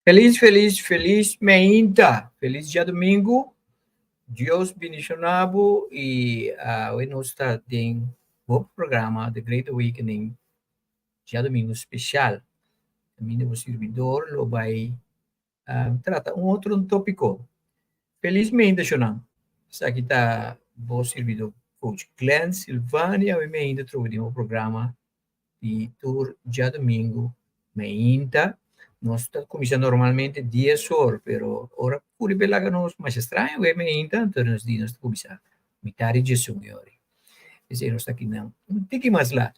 Felis, felis, felis meinta. Felis djadumingu. Dios bendiciona bo y awe nos ta den bo programa The Great Awakening djadumingu special. Caminda bo sirbidor lo bay trata un otro topico. Felis meinta shonan. Esaki ta bo sirbidor Coach Glenn Silvania awe meinta trobe den bo programa di tur djadumingu meinta. Nos ta kuminsá normalmente dies or, pero ora ku riba e laga nos masha straño ku e meinta, anto nos di nos ta kuminsá mitar di diesun e ora. P'esei nos ta akinan un tiki mas lat.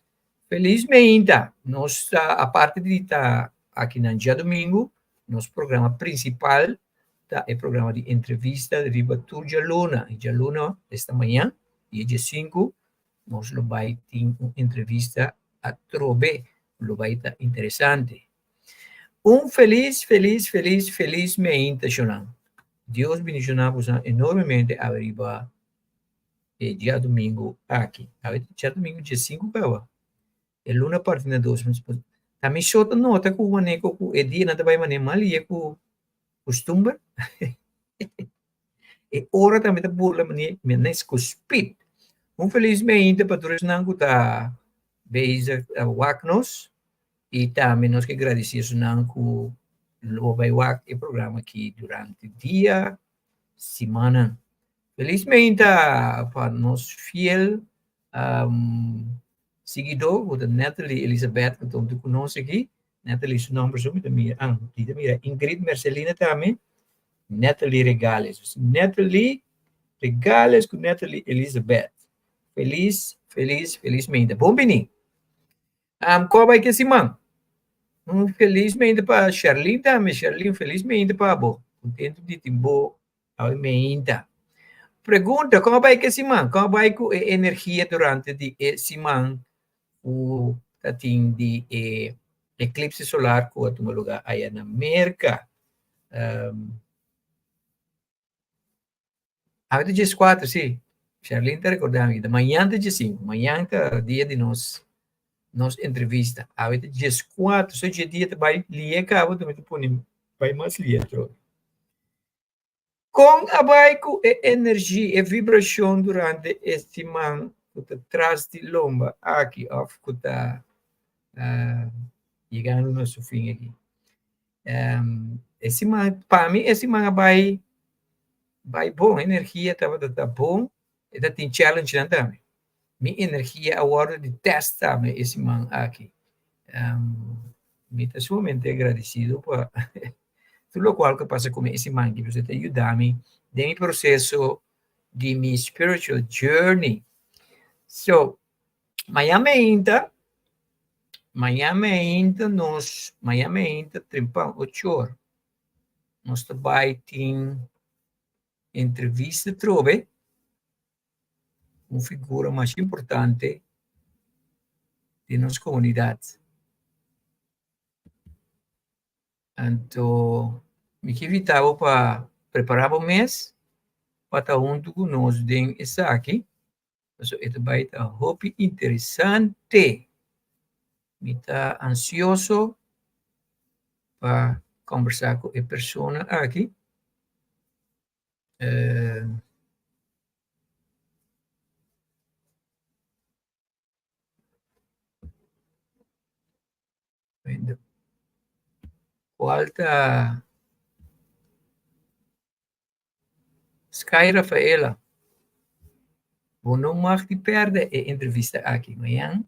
Felis meinta! Nos ta aparte di ta akinan djadumingu, nos programa prinsipal ta e programa di entrevista riba tur djaluna. E djaluna esta mañan, dia diesinku, Nos lo bai tin un entrevista atrobe ku lo bai ta interesante. Un felis, felis, felis, felis meinta shonnan. Dios bendishoná bosan enormemente awe riba e djadumingu aki. Awe ta djadumingu diesinku kaba. E luna parti na dos. Ta mi so ta nota ku maneko ku e dianan ta bai manera mal lia ku kustumber. E ora tambe ta burla manera mes ku speed. Un felis meinta pa tur esnan ku ta bezig ta wak nos i tambe nos ke gradisí esnan ku lo bai wak e programa aki durante dia, simannan. Felis meinta pa nos fiel Siguidó ku ta Natalie Elizabeth ku ta huntu ku nos aki. Natalie su nòmber so mi ta mira, ah, mi ta mira Ingrid Mercelina tambe, Natalie Regales. Natalie Regales ku Natalie Elizabeth. Felis, felis, felis meinta. Bon bini. Um, kua bai ke siman? Un felis meinta pa Sherlyn tambe. Sherlyn, felis meinta pa bo. Kontentu di tin bo Awe meinta. Pregunta, Kon a bai ku e siman? Kon a bai ku e energia durante di e siman ku ta tin di e eklipse solar ku a tuma lugá aya na Merka? Um, awe ta dieskuater, si. Sherlyn ta rekordá mi. Ta mañan ta diesinku. Mañan ta dia di nos nos entrevista. Awe ta dieskuater. So dje dia ta bai lié kaba, mi ta pone bai mas lié atrobe. Kon a bai ku e energia, e vibrashon durante e siman ku ta tras di lomba aki òf ku ta yegando na su fin aki? E siman, pa mi e siman a bai bai bon, e energia tabata ta bon, e ta tin challengenan tambe. Mi energia a wòrdu di tèst tambe e siman aki. Mi ta sumamente agradesido pa tur lokual ku a pasa ku mi e siman aki pasobra ta yuda mi den mi proseso di mi spiritual journey. So, mañan meinta, mañan meinta nos, mañan meinta trempan ocho or nos ta bai tin entrevista atrobe. Un figura mas importante di nos komunidat. Anto mi ke invitá bo pa prepará bo mes pa ta huntu ku nos den esaki, pasobra e ta bai ta hopi interesante. Mi ta ansioso pa kombersá ku e persona aki. Cual ta Sky Rafaela? Bo no mag di perde e entrevista aki. Mañan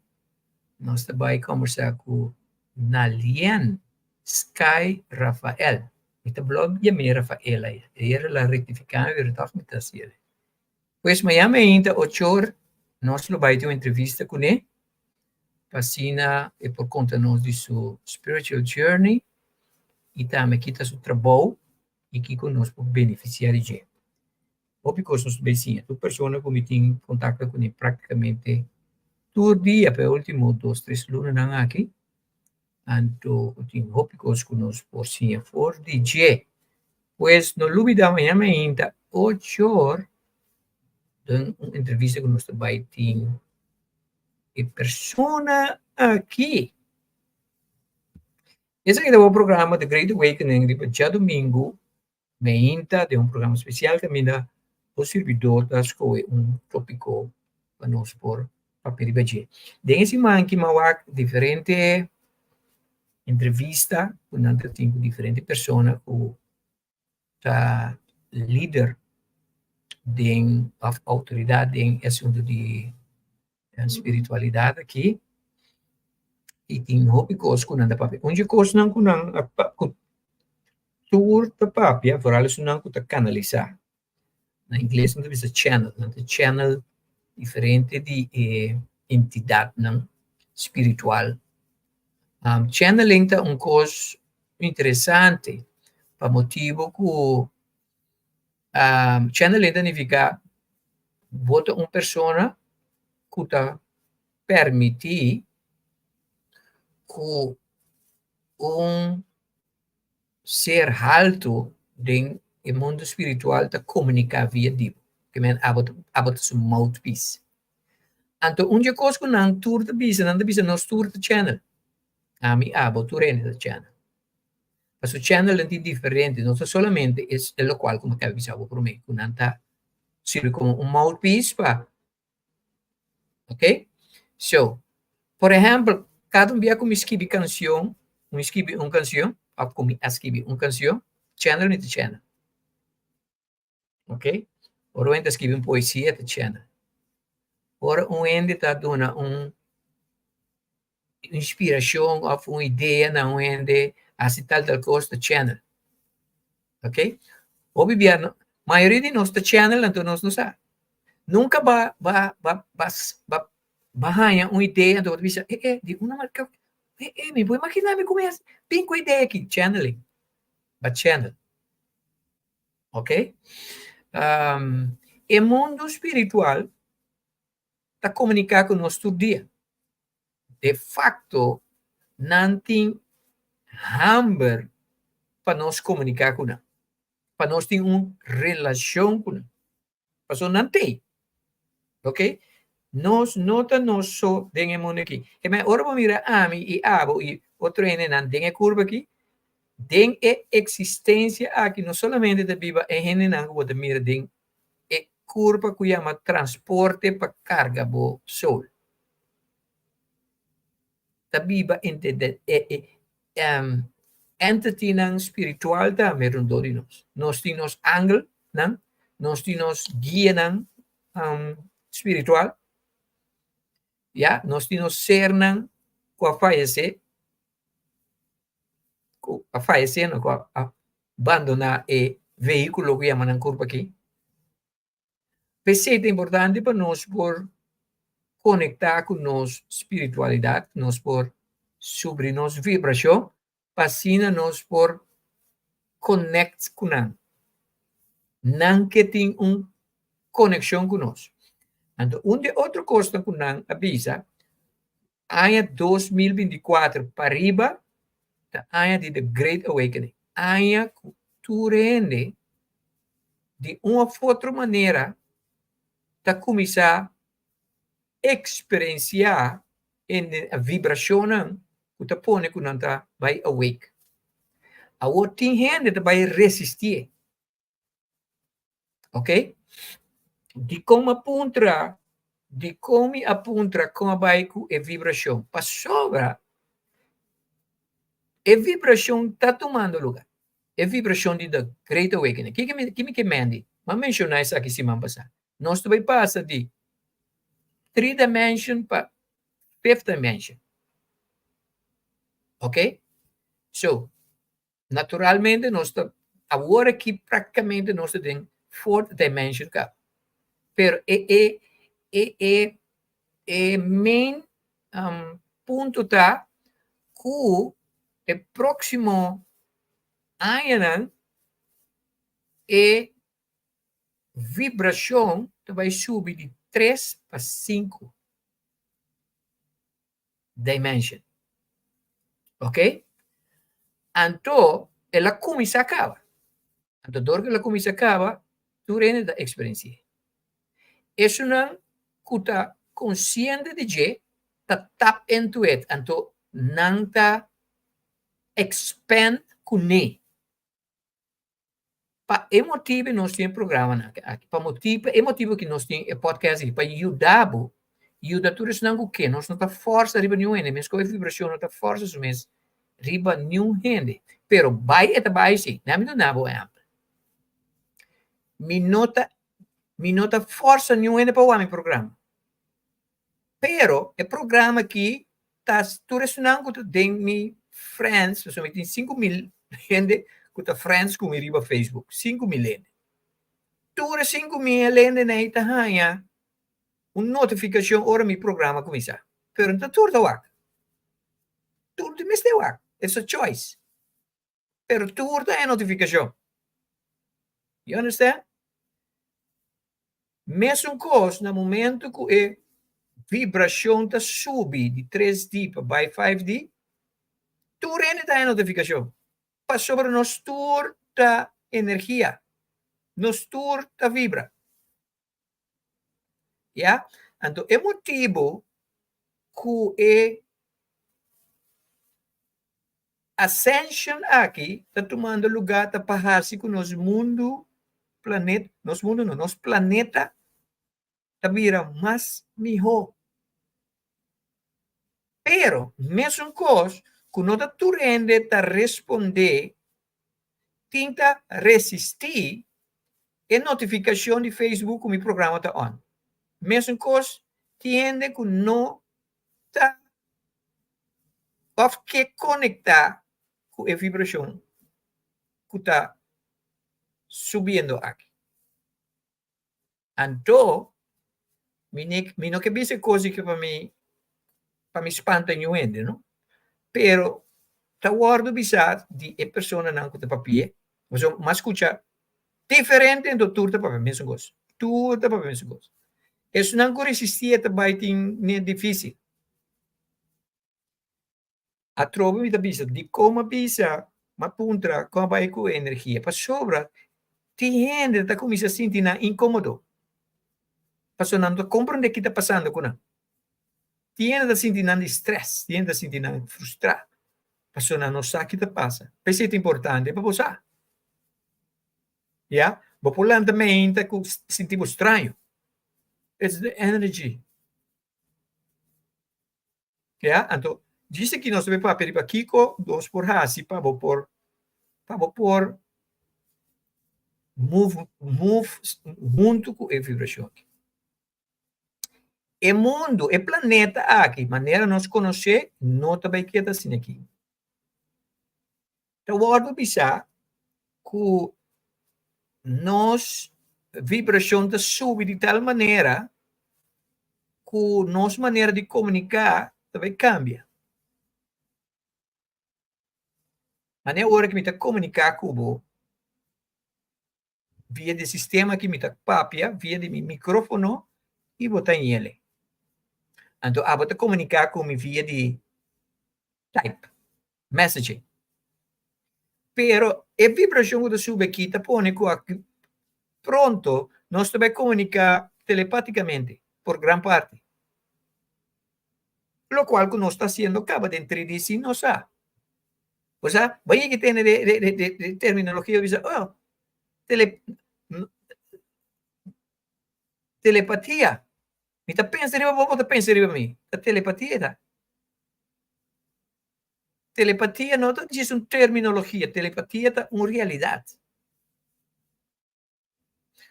nos ta bai combersa cu Nalien Sky Rafael. Mi ta blog yam'é Rafaela ya. Ayer el a rectifica mi pero tog mi ta haciel. Pues mañan mainta ochor nos lo bai tin un entrevista cuné pa asina e por konta nos di su spiritual journey i tambe ki ta su trabou i kiko nos por benefisiá di dje. Hopi kos nos ta bay siña. Tur persona ku mi tin kontakto kuné praktikamente tur dia pa e último dos tres lunanan aki, anto tin hopi kos ku nos por siña for di dje. Pues no lubidá mañana mainta ocho or den un entrevista ku nos ta bay tin E persona aki. Esaki ta bo programa The Great Awakening riba djadumingu meinta den un programa spesial kaminda bo sirbidor ta skohe un topiko pa nos por papia riba dje. Den e siman aki mi a wak diferente entrevista ku nan ta tin ku diferente persona ku ta lider den òf outoridat den e asuntu di spiritualidat aki i tin hopi kos ku nan ta papia. Un di e kosnan ku nan a ku tur ta papia, foral esunnan ku ta kanalisá, na ingles nan ta bisa channel, nan ta channel diferente di e entidatnan spiritual. Channeling ta un kos interesante pa motibu ku channeling ta nifiká bo ta un persona ku ta permití ku un ser haltu den e mundu spiritual ta komuniká via di bo. Ke men abo ta abo ta su mouthpiece. Anto un dje kos ku nan tur ta bisa, nan ta bisa nos tur ta channel. Ami, abo, tur hende ta channel. Paso channel nan tin diferente, no ta solamente es e lokual ku mi a kaba bisa bo promé, ku nan ta sirbi komo un mouthpiece pa. Ok? So, por ehèmpel, kada un bia ku mi skibi kanshon, mi skibi un kanshon, òf ku mi a skibi un kanshon, channel mi ta channel. Ok? Ora un hende ta skibi un poesia, ta channel. Ora un hende ta duna un inspirashon òf un idea na un hende, hasi tal tal kos, ta channel. Ok? Hopi bia no, mayoria di nos ta channel anto nos no sa. Nunka ba ba ba ba ba ba haña un idea anto bo ta bisa, eh eh, di una marka, eh eh, mi por imagina mi kume bin ku e idea aki, channeling, ba channel. Ok? Um, e mundo spiritual ta komuniká ku nos tur dia. De facto, nan tin hamber pa nos komuniká ku nan, pa nos tin un relashon ku nan. Pasobra nan t'ei. Ok? Nos no ta nos so den e mundu aki. E men ora bo mira ami i abo i otro hendenan den e kurpa aki, den e eksistensia aki no solamente ta biba e hendenan ku bo ta mira den e kurpa ku yama transporte pa karga bo soul. Ta biba e e entitynan spiritual tambe rondó di nos. Nos tin nos angelnan, nos tin nos guianan spiritual, ya, nos tin nos sernan ku a fayesé, ku a fayesé no, ku a bandoná e vehíkulo ku yama nan kurpa aki. P'esei ta importante pa nos por konektá ku nos spiritualidat, nos por subri nos vibrashon, pa asina nos por konèkt ku nan. Nan ke tin un konekshon ku nos. Anto un di e otro kosnan ku nan a bisa, aña 2024 pa riba ta aña di the great awakening, aña ku tur hende di un of otro manera ta kuminsá eksperensiá e vibrashonnan ku ta pone ku nan ta bai awake. Awor tin hende ta bai resistié. Ok? Dikon mi a puntra, dikon mi a puntra kon a bai ku e vibrashon? Pasobra e vibrashon ta tumando lugar. E vibrashon di The Great Awakening. Kiko mi, ki mi ke mendi? Mi a menshoná esaki siman pasá. Nos ta bai pasa di three dimension pa fifth dimension. Ok? So, naturalmente nos ta, awor aki praktikamente nos ta den fourth dimension kaba. Pero e, e, e, e, e main um, punto ta ku e próksimo añanan e vibrashon ta bai subi di tres pa sinku dimension. Ok? Anto el a kuminsá kaba. Anto dor ku el a kuminsá kaba, tur hende ta eksperensi'é. Esunnan ku ta konsiente di dje ta tap into it, anto nan ta. expand kuné. Pa e motibu nos tin e programanan aki, pa motibu, e motibu ku nos tin e podcast aki, pa yuda bo, yuda tur esnan ku ke. Nos no ta fòrsa riba niun hende, meskos e vibrashon no ta fòrsa su mes riba niun hende. Pero bai e ta bai si. Nan mi duna bo ehèmpel. Mi no ta, mi no ta fòrsa niun hende pa wak mi programa. Pero e programa aki ta tur esunnan ku ta den mi friends, pasobra mi tin 5000 hende ku ta friends ku mi riba Facebook, 5000 hende. Tur e 5000 hende nei ta haña un notifikashon ora mi programa kuminsá. Pero no ta tur ta wak. Tur ta mester wak. It's a choice. Pero tur ta haña notifikashon. You understand? Mesun kos na momento ku e vibrashon ta subi di 3D pa bai 5D, tur hende ta haña notifikashon. Pasobra nos tur ta energia. Nos tur ta vibra. Ya? Anto e motibu ku e ascension aki ta tumando lugá ta pa hasi ku nos mundu planet, nos mundu no, nos planeta ta bira mas mihó. Pero mesun kos ku no ta tur hende ta respondé tin ta resistí e notifikashon di Facebook ku mi programa ta on. Mesun kos tin hende ku no ta òf ke konektá ku e vibrashon ku ta subiendo aki. Anto mi ne mi no ke bisa e kos di ke pa mi pa mi spanta niun hende no, pero ta wòrdu bisá di e personanan ku ta papia, pasobra mi a skucha diferente anto tur ta papia mesun kos, tur ta papia mesun kos. Esunnan ku resistí e ta bai tin ne difísil. Atrobe mi ta bisa, dikon mi a bisa, mi a puntra kon a bai ku e energia? Pasobra tin hende ta kuminsá sinti nan inkomodo, pasobra nan no ta komprondé ki ta pasando ku nan. Tin hende ta sinti nan di strès, tin hende ta sinti nan frustrá, pasobra nan no sa ki ta pasa. P'esei ta importante pa bo sa. Ya, bo por lanta meinta ku sinti bo straño. It's the energy. Ya, anto djis aki nos ta bay papia riba kiko nos por hasi pa bo por pa bo por move move huntu ku e vibrashon aki. E mundu, e planeta aki, manera nos konosé, no ta bay keda asina aki. Ta wòrdu bisá ku nos vibrashon ta subi di tal manera ku nos manera di komuniká ta bai kambia. Manera ora ku mi ta komuniká ku bo via di sistema ki mi ta papia, via di mi mikrófono i bo ta yele. Anto abo ta komuniká ku mi via di type, messaging. Pero e vibrashon ku ta subi aki ta pone ku aki pronto nos ta bai komuniká telepátikamente por gran parti. Lokual ku nos ta hasiendo kaba den 3D sin nos sa. Bo sa, bo yega tene de, de, de, de, de terminologia bisa, oh, tele, telepatia. Mi ta pensa riba bo, bo ta pensa riba mi. Ta telepatia ta. Telepatia no ta djis un terminologia, telepatia ta un realidat.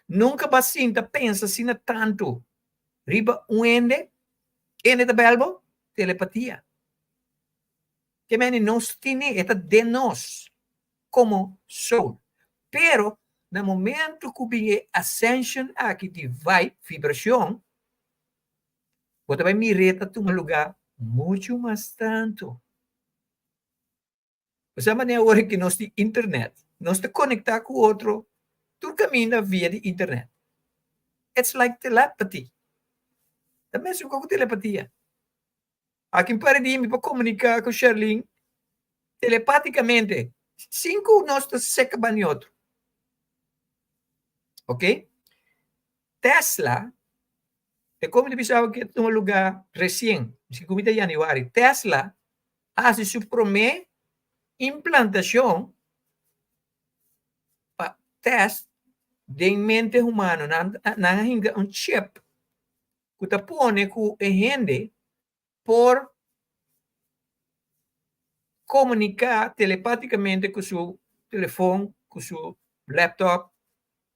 Nunka bo a sinta pensa asina tantu riba un hende, hende ta bel bo? Telepatia. Ke mende nos tene, e ta den nos komo soul. Pero na momento ku bin e ascension aki di vibe, vibrashon, bo ta bai mir'é ta tuma lugá muchu mas tantu. Bo sa manera ora ki nos tin internet, nos ta konektá ku otro tur kaminda via di internet. It's like telepathy. Ta mesun ku telepatia. Aki un par di dia mi por komuniká ku Sherlyn telepatikamente sin ku nos ta seka bani otro. Ok? Tesla, e komo di bisa ku ta tuma lugá resien, miski ku mi ta yanüari, Tesla a hasi su promé implantashon pa tèst den mente humano. Nan nan a hinka un chip ku ta pone ku e hende por komuniká telepátikamente ku su telefon, ku su laptop,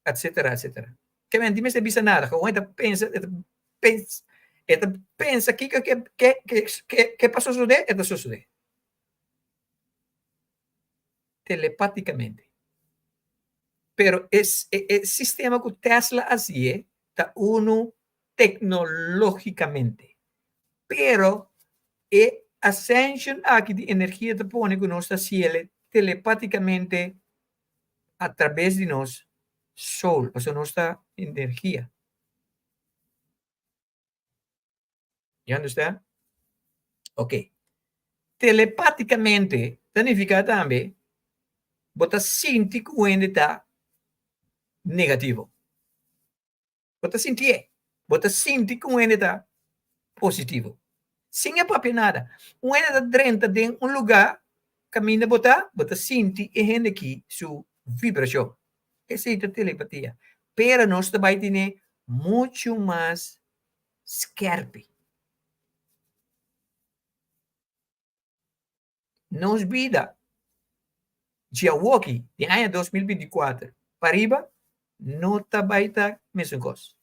etcetera, etcetera. Ke men tin mester bisa nada, gewoon e ta pensa, e ta pensa, e ta pensa kiko ke ke ke ke pa sosodé, e ta sosodé. Telepátikamente. Pero e e sistema ku Tesla a hasié ta unu tecnologicamente. Pero e ascension aki di energia ta pone cu nos ta haciele telepaticamente a traves di nos soul, pasobra nos ta energia. You understand? Ok. Telepaticamente ta nifica tambe bo ta sinti cu hende ta negativo. Bo ta sintié. Bo ta sinti ku un hende ta positivo. Sin e papia nada. Un hende ta drenta den un lugá kaminda bo ta, bo ta sinti e hende aki su vibrashon. Esei ta telepatia. Pero nos ta bai tene muchu mas skèrpi. Nos bida dje awoki, di aña 2024 pa riba, no ta bai ta mesun kos.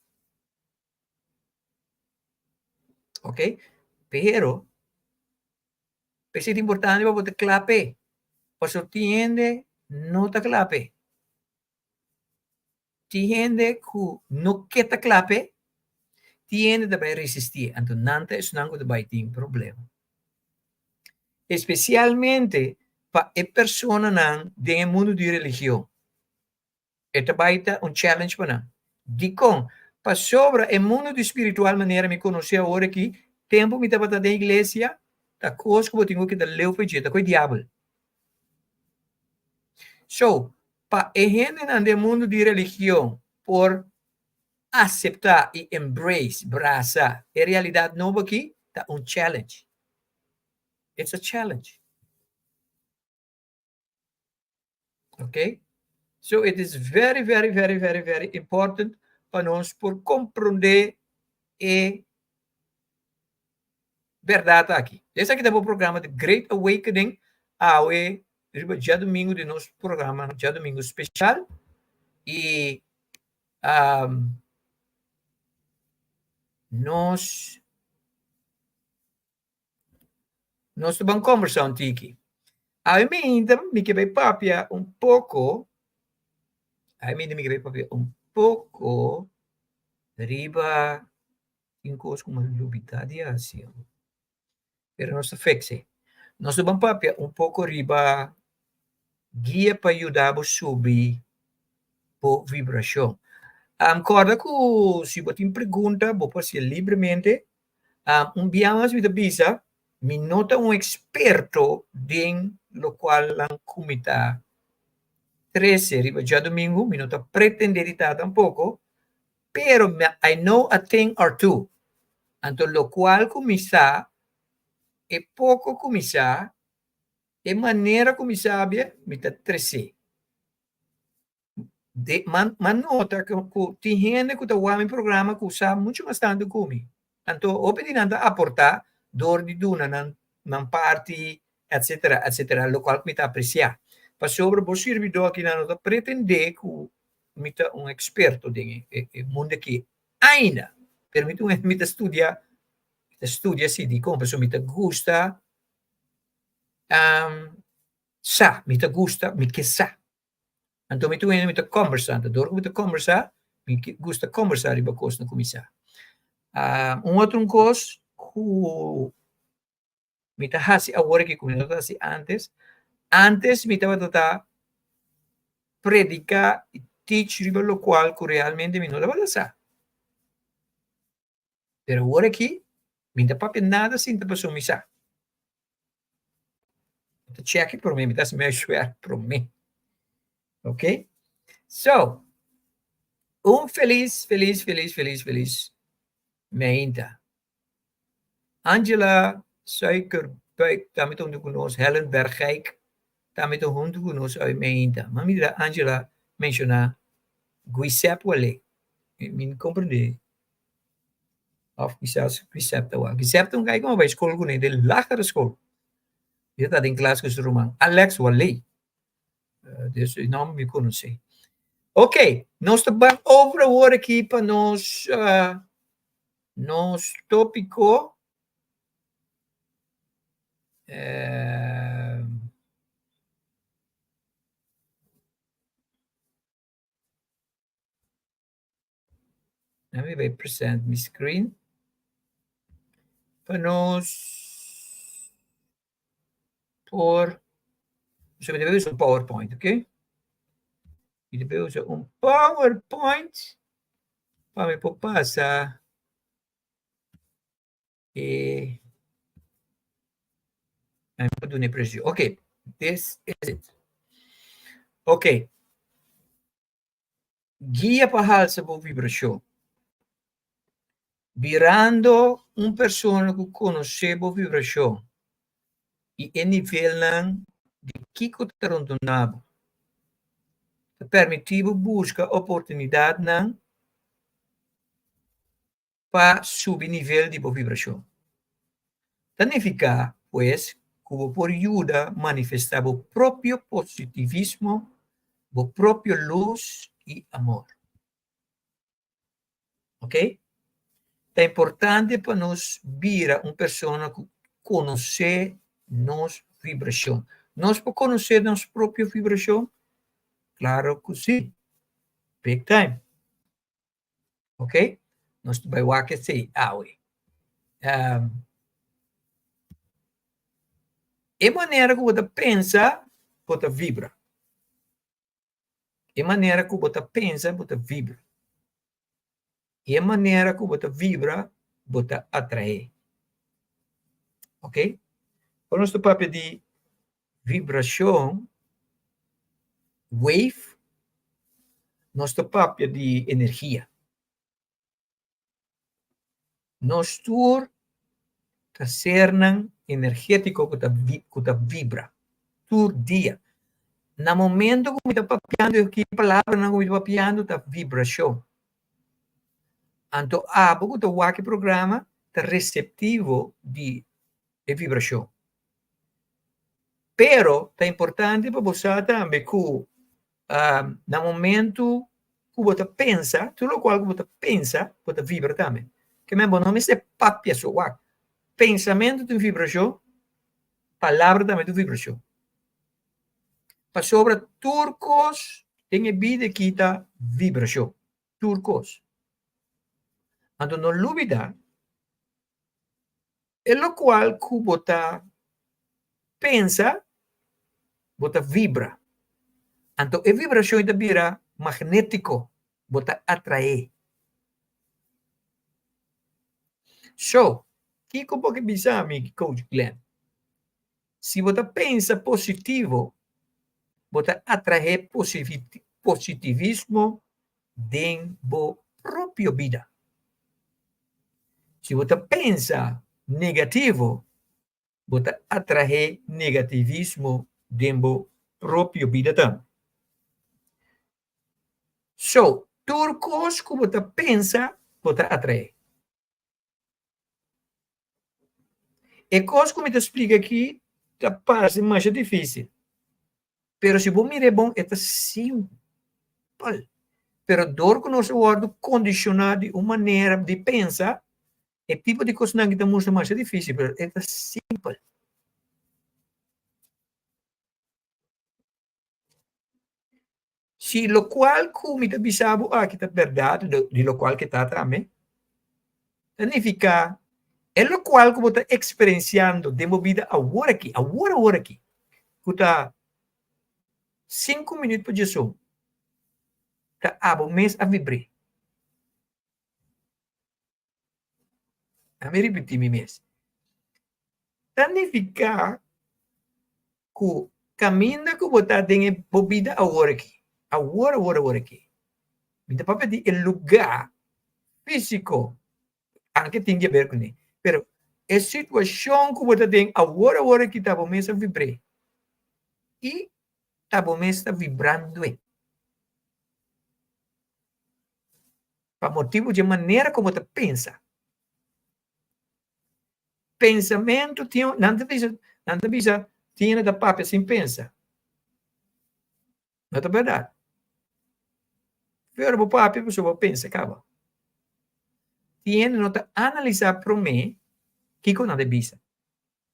Ok? Pero, p'esei ta importante pa bo ta kla p'e, pasobra tin hende no ta kla p'e. Tin hende ku no ke ta kla p'e, tin hende ta bai resistí, anto nan ta esnan ku ta bai tin problema. Espesialmente pa e personanan den e mundu di religion, e ta bai ta un challenge pa nan. Dikon? Pasobra e mundu di spiritual manera mi konosé awor aki, tempu mi tabata den iglesia, ta kos ku bo tin ku keda leu pa dje, ta ku e diabel. So, pa e hendenan den mundu di religion por aseptá i embrace, brasa, e realidat nobo aki, ta un challenge. It's a challenge. Ok? So it is very, very, very, very, very important pa nos por komprondé e bèrdat aki. Esaki ta bo programa The Great Awakening awe riba djadumingu di nos programa djadumingu special i um, nos nos ta ban kombersá un tiki. Awe mi mi ke bai papia un poko, awe mi ke bai papia un poko riba Tin kos ku mi a lubidá di hasi, pero nos ta fix e. Nos ta ban papia un poko riba guia pa yuda bo subi bo vibrashon. Kòrda ku si bo tin pregunta bo por hasié libremente. Un bia mas mi ta bisa mi no ta un eksperto den lokualnan ku mi ta trese riba djadumingu, mi no ta pretendé di ta tampoko, Pero mi I know a thing or two. Anto locual cu mi sa, e poco cu mi sa, e manera cu mi sabia, mi ta trece. De, man, man nota cu, cu tin hende cu ta wak mi programa cu sa mucho mas tanto cu mi. Anto hopi di nan ta aporta door di duna nan, nan parti, etcetera, etcetera, locual cu mi ta aprecia. Pasobra bo sirbidor akinan no ta pretende cu mi ta un experto den e mundo aki ainda, pero mi ta un mi ta studia, mi ta studia si dikon, pasobra mi ta gusta sa, mi ta gusta, mi ke sa. Anto mi ta un hende mi ta kombersá, anto dor ku mi ta kombersá, mi gusta kombersá riba kosnan ku mi sa. Un otro un kos ku mi ta hasi awor aki ku mi no ta hasi antes. Antes mi tabata ta prediká i teach riba lokual ku realmente mi no tabata sa. Pero awor aki mi ta papia nada sin ta pasobra mi sa. Mi ta chèk promé, mi ta hasi mi huiswerk promé. Ok? So, un felis, felis, felis, felis, felis meinta. Angela Suikerbuik tambe ta huntu ku nos, Helen Bergijk. tambe ta huntu ku nos awe meinta. M'a mira Angela menshoná Guisep Wale. Mi no komprendé. Òf kisas Guisep ta wak. Guisep ta un kai ku mi a bai skol kuné den lagere skol. E ta den klas ku su ruman Alex Wale. Dus e nòmber mi konosé. Ok, nos ta ban over awor aki pa nos nos tópiko. Let me bai present mi screen. Pa nos por... So mi debe usa un PowerPoint, ok? Mi debe usa un PowerPoint pa mi por pasa e mi por duna e presentacion. Ok, this is it. Ok. Guia pa halsa bo vibrashon. Birando un persona ku konosé bo vibrashon i e nivelnan di kiko ta rondoná bo, ta permití bo buska oportunidatnan pa subi nivel di bo vibrashon. Ta nifiká, pues, ku bo por yuda manifestá bo propio positivismo, bo propio lus i amor. Oké? Ta importante pa nos bira un persona ku konosé nos vibrashon. Nos por konosé nos propio vibrashon? Klaro ku sí. Big time. Ok? Nos ta bai wak esei awe. Um, e manera ku bo ta pensa, bo ta vibra. E manera ku bo ta pensa, bo ta vibra. E manera ku bo ta vibra, bo ta atraé. Ok? Ora nos ta papia di vibrashon, wave, nos ta papia di energia. Nos tur ta sernan energétiko ku ta ku ta vibra tur dia. Na momento ku mi ta papiando e palabranan ku mi ta papiando ta vibrashon. Anto abo ku ta wak e programa ta reseptivo di e vibrashon. Pero ta importante pa bo sa tambe ku na momento ku bo ta pensa, tur lokual ku bo ta pensa, bo ta vibra tambe. Ke men bo no mester papia so, wak, pensamentu tin vibrashon, palabra tambe tin vibrashon. Pasobra tur kos den e bida aki ta vibrashon, tur kos. Anto no lubida E lokual ku bo ta pensa, bo ta vibra. Anto e vibrashon ta bira magnétiko, bo ta atraé. So, kiko bo ke bisa mi, Coach Glenn? Si bo ta pensa positivo, bo ta atraé positivismo den bo propio bida. Si bo ta pensa negativo, bo ta atraé negativismo den bo propio bida tambe. So, tur kos ku bo ta pensa, bo ta atraé. E kos ku mi ta splika aki ta parse masha difísil. Pero si bo mira e bon, e ta simpel. Pero dor ku nos a wòrdu kondishoná di un manera di pensa, e tipo di kosnan aki ta mustra masha difísil, pero e ta simpel. Si lokual ku mi ta bisa bo aki ta bèrdat, di lokual ke ta tambe, ta nifiká e lokual ku bo ta eksperensiando den bo bida awor aki, awor awor aki, ku ta sinku minüt pa djesun, ta abo mes a vibr'é. Ami ripití mi mes. Ta nifiká ku kaminda ku bo ta den e bo bida awor aki, awor awor awor aki, mi ta papia di e lugá físiko, anke tin di aber kuné, pero e situashon ku bo ta den awor awor aki ta bo mes a vibr'é. i ta bo mes ta vibrando e. Pa motibu dje manera ku bo ta pensa. Pensamentu tin, nan ta bisa, nan ta bisa tin hende ta papia sin pensa. No ta bèrdat. Pero bo papia pasobra bo pensa kaba. Tin hende no ta analisá promé kiko nan ta bisa.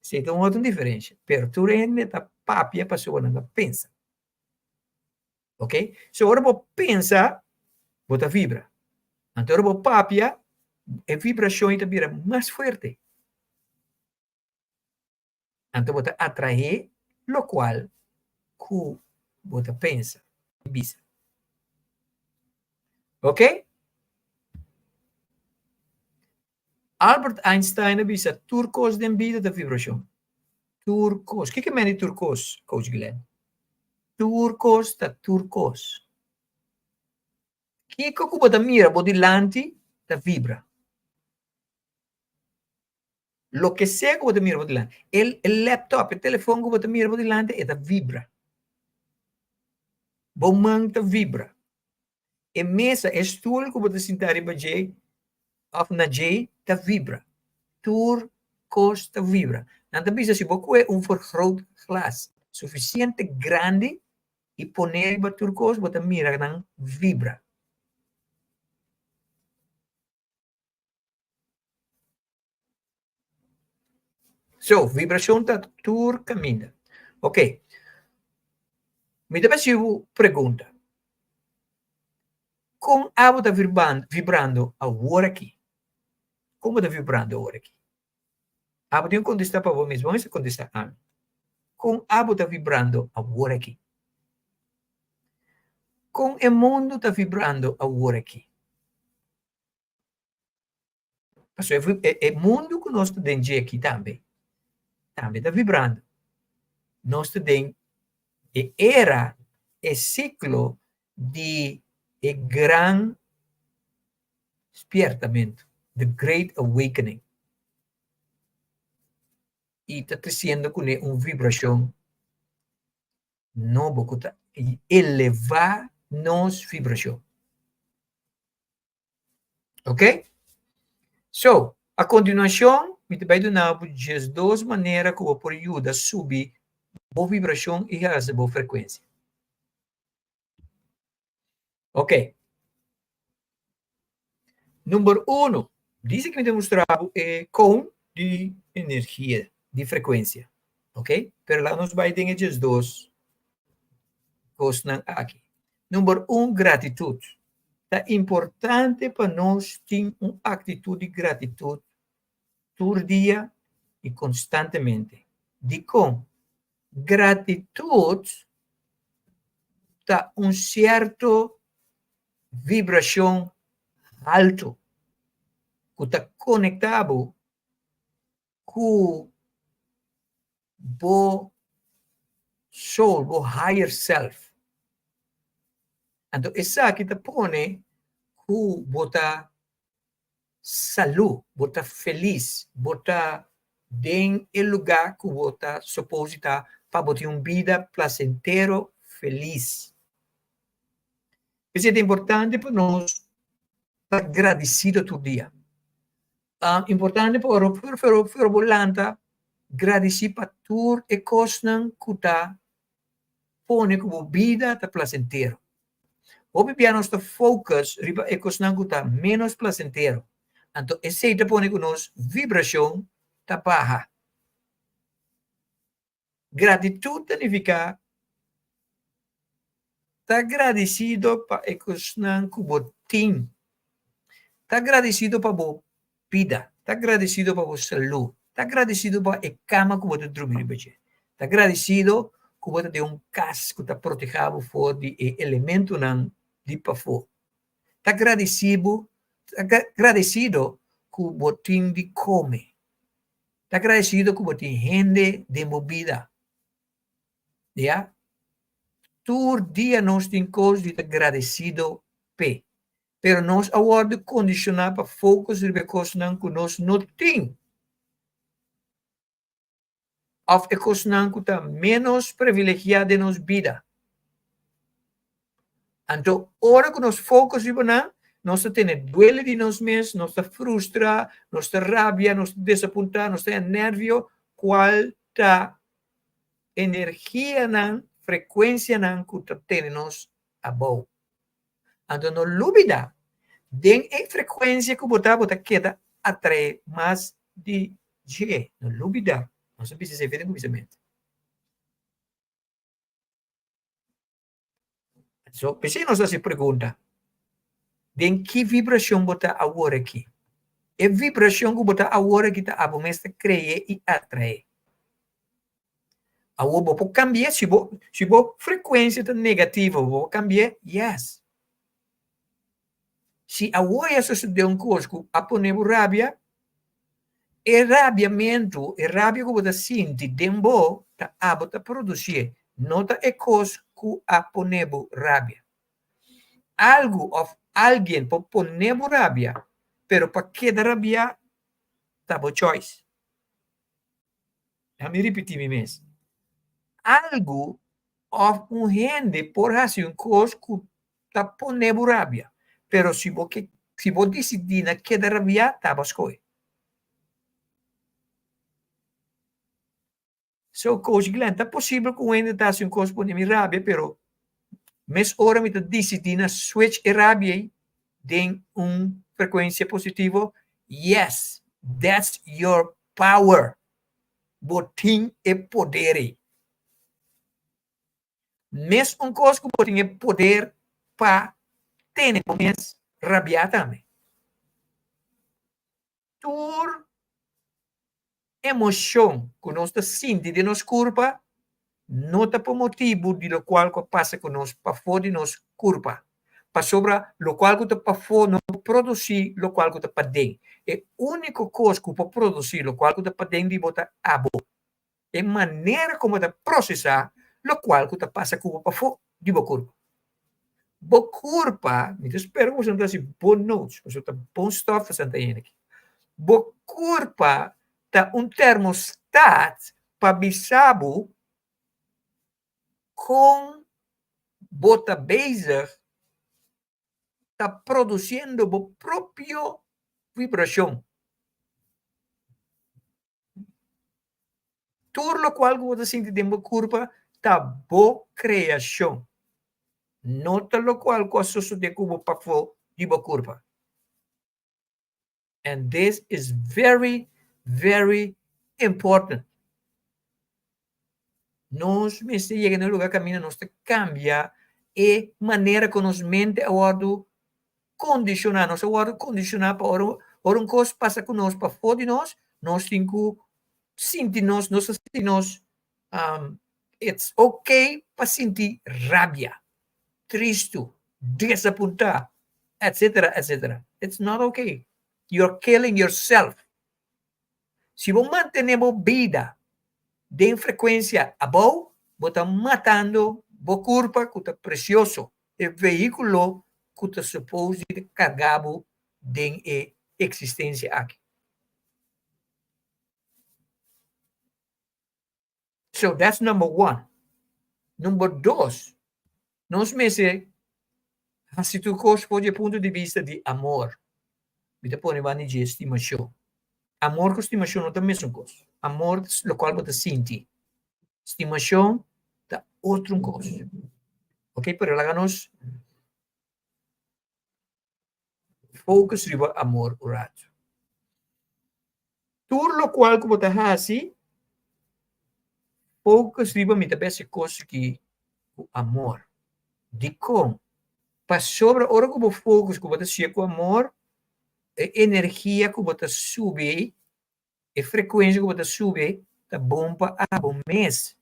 Esei ta un otro diferensha. Pero tur hende ta papia pasobra nan ta pensa. Ok? So ora bo pensa, bo ta vibra. Anto ora bo papia, e vibrashon ei ta bira mas fuerte. Anto bo ta atraé lokual ku bo ta pensa i bisa. Ok? Albert Einstein a bisa tur kos den bida ta vibrashon. Tur kos. Kiko mende tur kos, Coach Glenn? Tur kos ta tur kos. Kiko ku bo ta mira bo dilanti ta vibra. Loke sea ku bo ta mira bo dilanti. E e laptop, e telefon ku bo ta mira bo dilanti, e ta vibra. Bo man ta vibra. E mesa, e stoel ku bo ta sinta riba dje òf na dje ta vibra. Tur kos ta vibra. Nan ta bisa si bo kue un vergrootglas sufisiente grandi i pone riba tur kos, bo ta mira nan vibra. So, vibrashon ta tur kaminda. Ok. Mi ta hasi bo pregunta. Kon abo ta vibrando awor aki? Kon bo ta vibrando awor aki? Abo tin ku kontestá pa bo mes, bo mester kontestá ami. Kon abo ta vibrando awor aki? Kon e mundu ta vibrando awor aki? Pasobra e, e mundu ku nos ta den dje aki tambe, tambe ta vibrando. Nos ta den e era, e siklo di e gran spiertamentu, the great awakening. I ta tresiendo kuné un vibrashon nobo ku ta elevá nos vibrashon. Ok? So, a kontinuashon mi ta bai duna bo diesdos manera ku bo por yuda subi bo vibrashon i hasi bo frekuensia. Ok. Number uno, dice ku mi ta mustra bo e kon di energia, di frekuensia. Ok? Pero laga nos bai den e diesdos kosnan aki. Number un, gratitut. Ta importante pa nos tin un aktitut di gratitut tur dia i konstantemente. Dikon? Gratitut ta un sierto vibrashon haltu ku ta konektá bo ku bo soul, bo higher self. Anto esaki ta pone ku bo ta salú, bo ta felis, bo ta den e lugá ku bo ta suppose di ta pa bo tin un bida plasentero, felis. P'esei ta importante pa nos ta gradisido tur dia. Importante pa ora ora bo lanta gradisí pa tur e kosnan ku ta pone ku bo bida ta plasentero. Hopi bia nos ta focus riba e kosnan ku ta ménos plasentero, anto esei ta pone ku nos vibrashon ta baha. Gratitut ta nifiká ta gradisido pa e kosnan ku bo tin. Ta gradisido pa bo bida, ta gradisido pa bo salú, ta gradisido pa e kama ku bo ta drumi riba dje, ta gradisido ku bo ta den un kas ku ta protehá bo for di e elementonan di pafó. Ta gradisibo, ta gradisido ku bo tin di kome. Ta agradecido cu bo tin hende den bo bida. Ya. Tur dia nos tin cos di ta gradecido p'e. Pero nos a wordo condiciona pa focus riba e cosnan cu nos no tin. Òf e kosnan ku ta ménos privilegiá den nos bida. Anto ora ku nos focus riba nan, nos ta tene duele di nos mes, nos ta frustra, nos ta rabia, nos ta desapuntá, nos ta haña nervio, kual ta energianan, frekuensianan ku ta tene nos abou. Anto no lubida, den e frekuensia ku bo ta, bo ta keda atraé mas di dje. No lubida, nos a bisa esei den kuminsamentu. So, p'esei nos hasi pregunta, Den ki vibrashon bo ta awor aki? E vibrashon ku bo ta awor aki ta abo mes ta kree i atraé. Awor bo por kambi'é, si bo si bo frekuensia ta negativo, bo por kambi'é? Yes. Si awor ya sosodé un kos ku a pone bo rabia, e rabiamentu, e rabia ku bo ta sinti den bo, ta abo ta produsié, no ta e kos ku a pone bo rabia. Algu òf algien por pone bo rabia, pero pa keda rabiá ta bo choice. Laat mi ripití mi mes. Algu òf un hende por hasi un kos ku ta pone bo rabia, pero si bo ke si bo disidí na keda rabiá, ta bo skohe. So, Coach Glenn, ta posibel ku un hende ta hasi un kos pone mi rabia, pero mes ora mi ta disidí na switch e rabia ei den un frekuensia positivo? Yes, that's your power. Bo tin e poder ei. Mes un kos ku bo tin e poder pa tene bo mes rabiá tambe. Tur emoshon ku nos ta sinti den nos kurpa no ta pa motibu di lokual ku a pasa ku nos pafó di nos kurpa, pasobra lokual ku ta pafó no por produsí lokual ku ta paden. E úniko kos ku por produsí lokual ku ta paden di bo ta abo. E manera kon bo ta prosesá lokual ku ta pasa ku bo pafó di bo kurpa. Bo kurpa, mi ta spera ku boso ta hasi bon notes, pasobra ta bon stòf ta santa hende aki. Bo kurpa ta un termostat pa bisa bo kon bo ta bezig ta produsiendo bo propio vibrashon. Tur lokual ku bo ta sinti den bo kurpa ta bo kreashon, no ta lokual ku a sosodé ku bo pafó di bo kurpa. And this is very, very important. Nos mester yega na un lugar kaminda nos ta kambia e manera ku nos mente a wòrdu kondishoná. Nos a wòrdu kondishoná pa ora ora un kos pasa ku nos pafó di nos, nos tin ku sinti nos, nos ta sinti nos it's okay pa sinti rabia, tristu, desapuntá, etcetera, etcetera. It's not okay. You're killing yourself. Si bo mantené bo bida den frekuensia abou, bo ta matando bo kurpa ku ta presioso, e vehíkulo ku ta supos di karga bo den e eksistensia aki. So that's number one. Number dos, nos mester hasi tur kos for di e punto di bista di amor. Mi ta pone banda dje stimashon. Amor ku stimashon no ta mesun kos. Amor ta lokual bo ta sinti. Stimashon ta otro kos. Ok, pero laga nos Focus riba amor un rato. Tur locual cu bo ta haci, focus riba mi ta besi cos aki cu amor. Dicon? Pasobra ora cu bo focus cu bo ta hacié cu amor, e energia cu bo ta subi E frekuensia ku bo ta subi ta bon pa abo mes.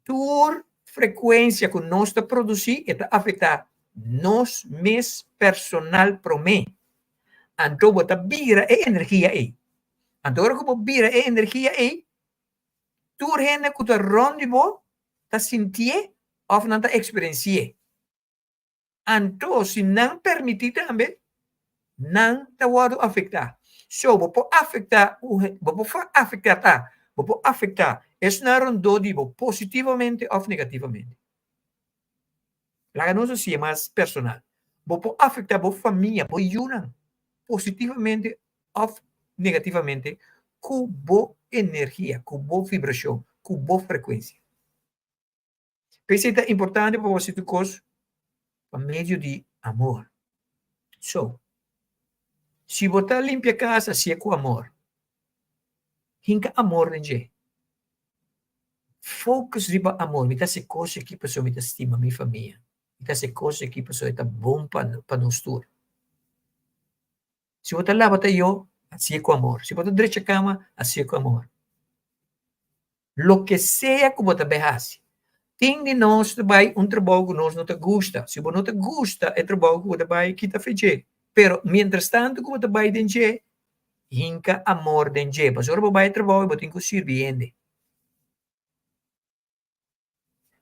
Tur frekuensia ku nos ta produsí e ta afektá nos mes personal promé. Anto bo ta bira e energia ei. Anto ora ku bo bira e energia ei, tur hende ku ta rònt di bo ta sintié òf nan ta eksperensi'é. Anto si nan permití tambe, nan ta wòrdu afektá. So, bo por afektá un bo por afektá ta Bo por afektá esnan rondó di bo positivamente òf negativamente. Laga nos hasié mas personal. Bo por afektá bo famia, bo yunan, positivamente òf negativamente ku bo energia, ku bo vibrashon, ku bo frekuensia. P'esei ta importante pa bo hasi tur kos pa medio di amor. So, si bo ta limpia kas, hasié ku amor. Hinka amor den dje. Focus riba amor. Mi ta hasi kos aki pasobra mi ta stima mi famia. Mi ta hasi kos aki pasobra e ta bon pa pa nos tur. Si bo ta laba tayó, hasié ku amor. Si bo ta drecha kama, hasié ku amor. Loke sea ku bo ta bai hasi. Tin di nos ta bai un trabou ku nos no ta gusta. Si bo no ta gusta e trabou ku bo ta bai, kita fe dje. Pero mientras tanto ku bo ta bai den dje, hinka amor den dje. Pasobra ora bo bai e trabou bo tin ku sirbi hende.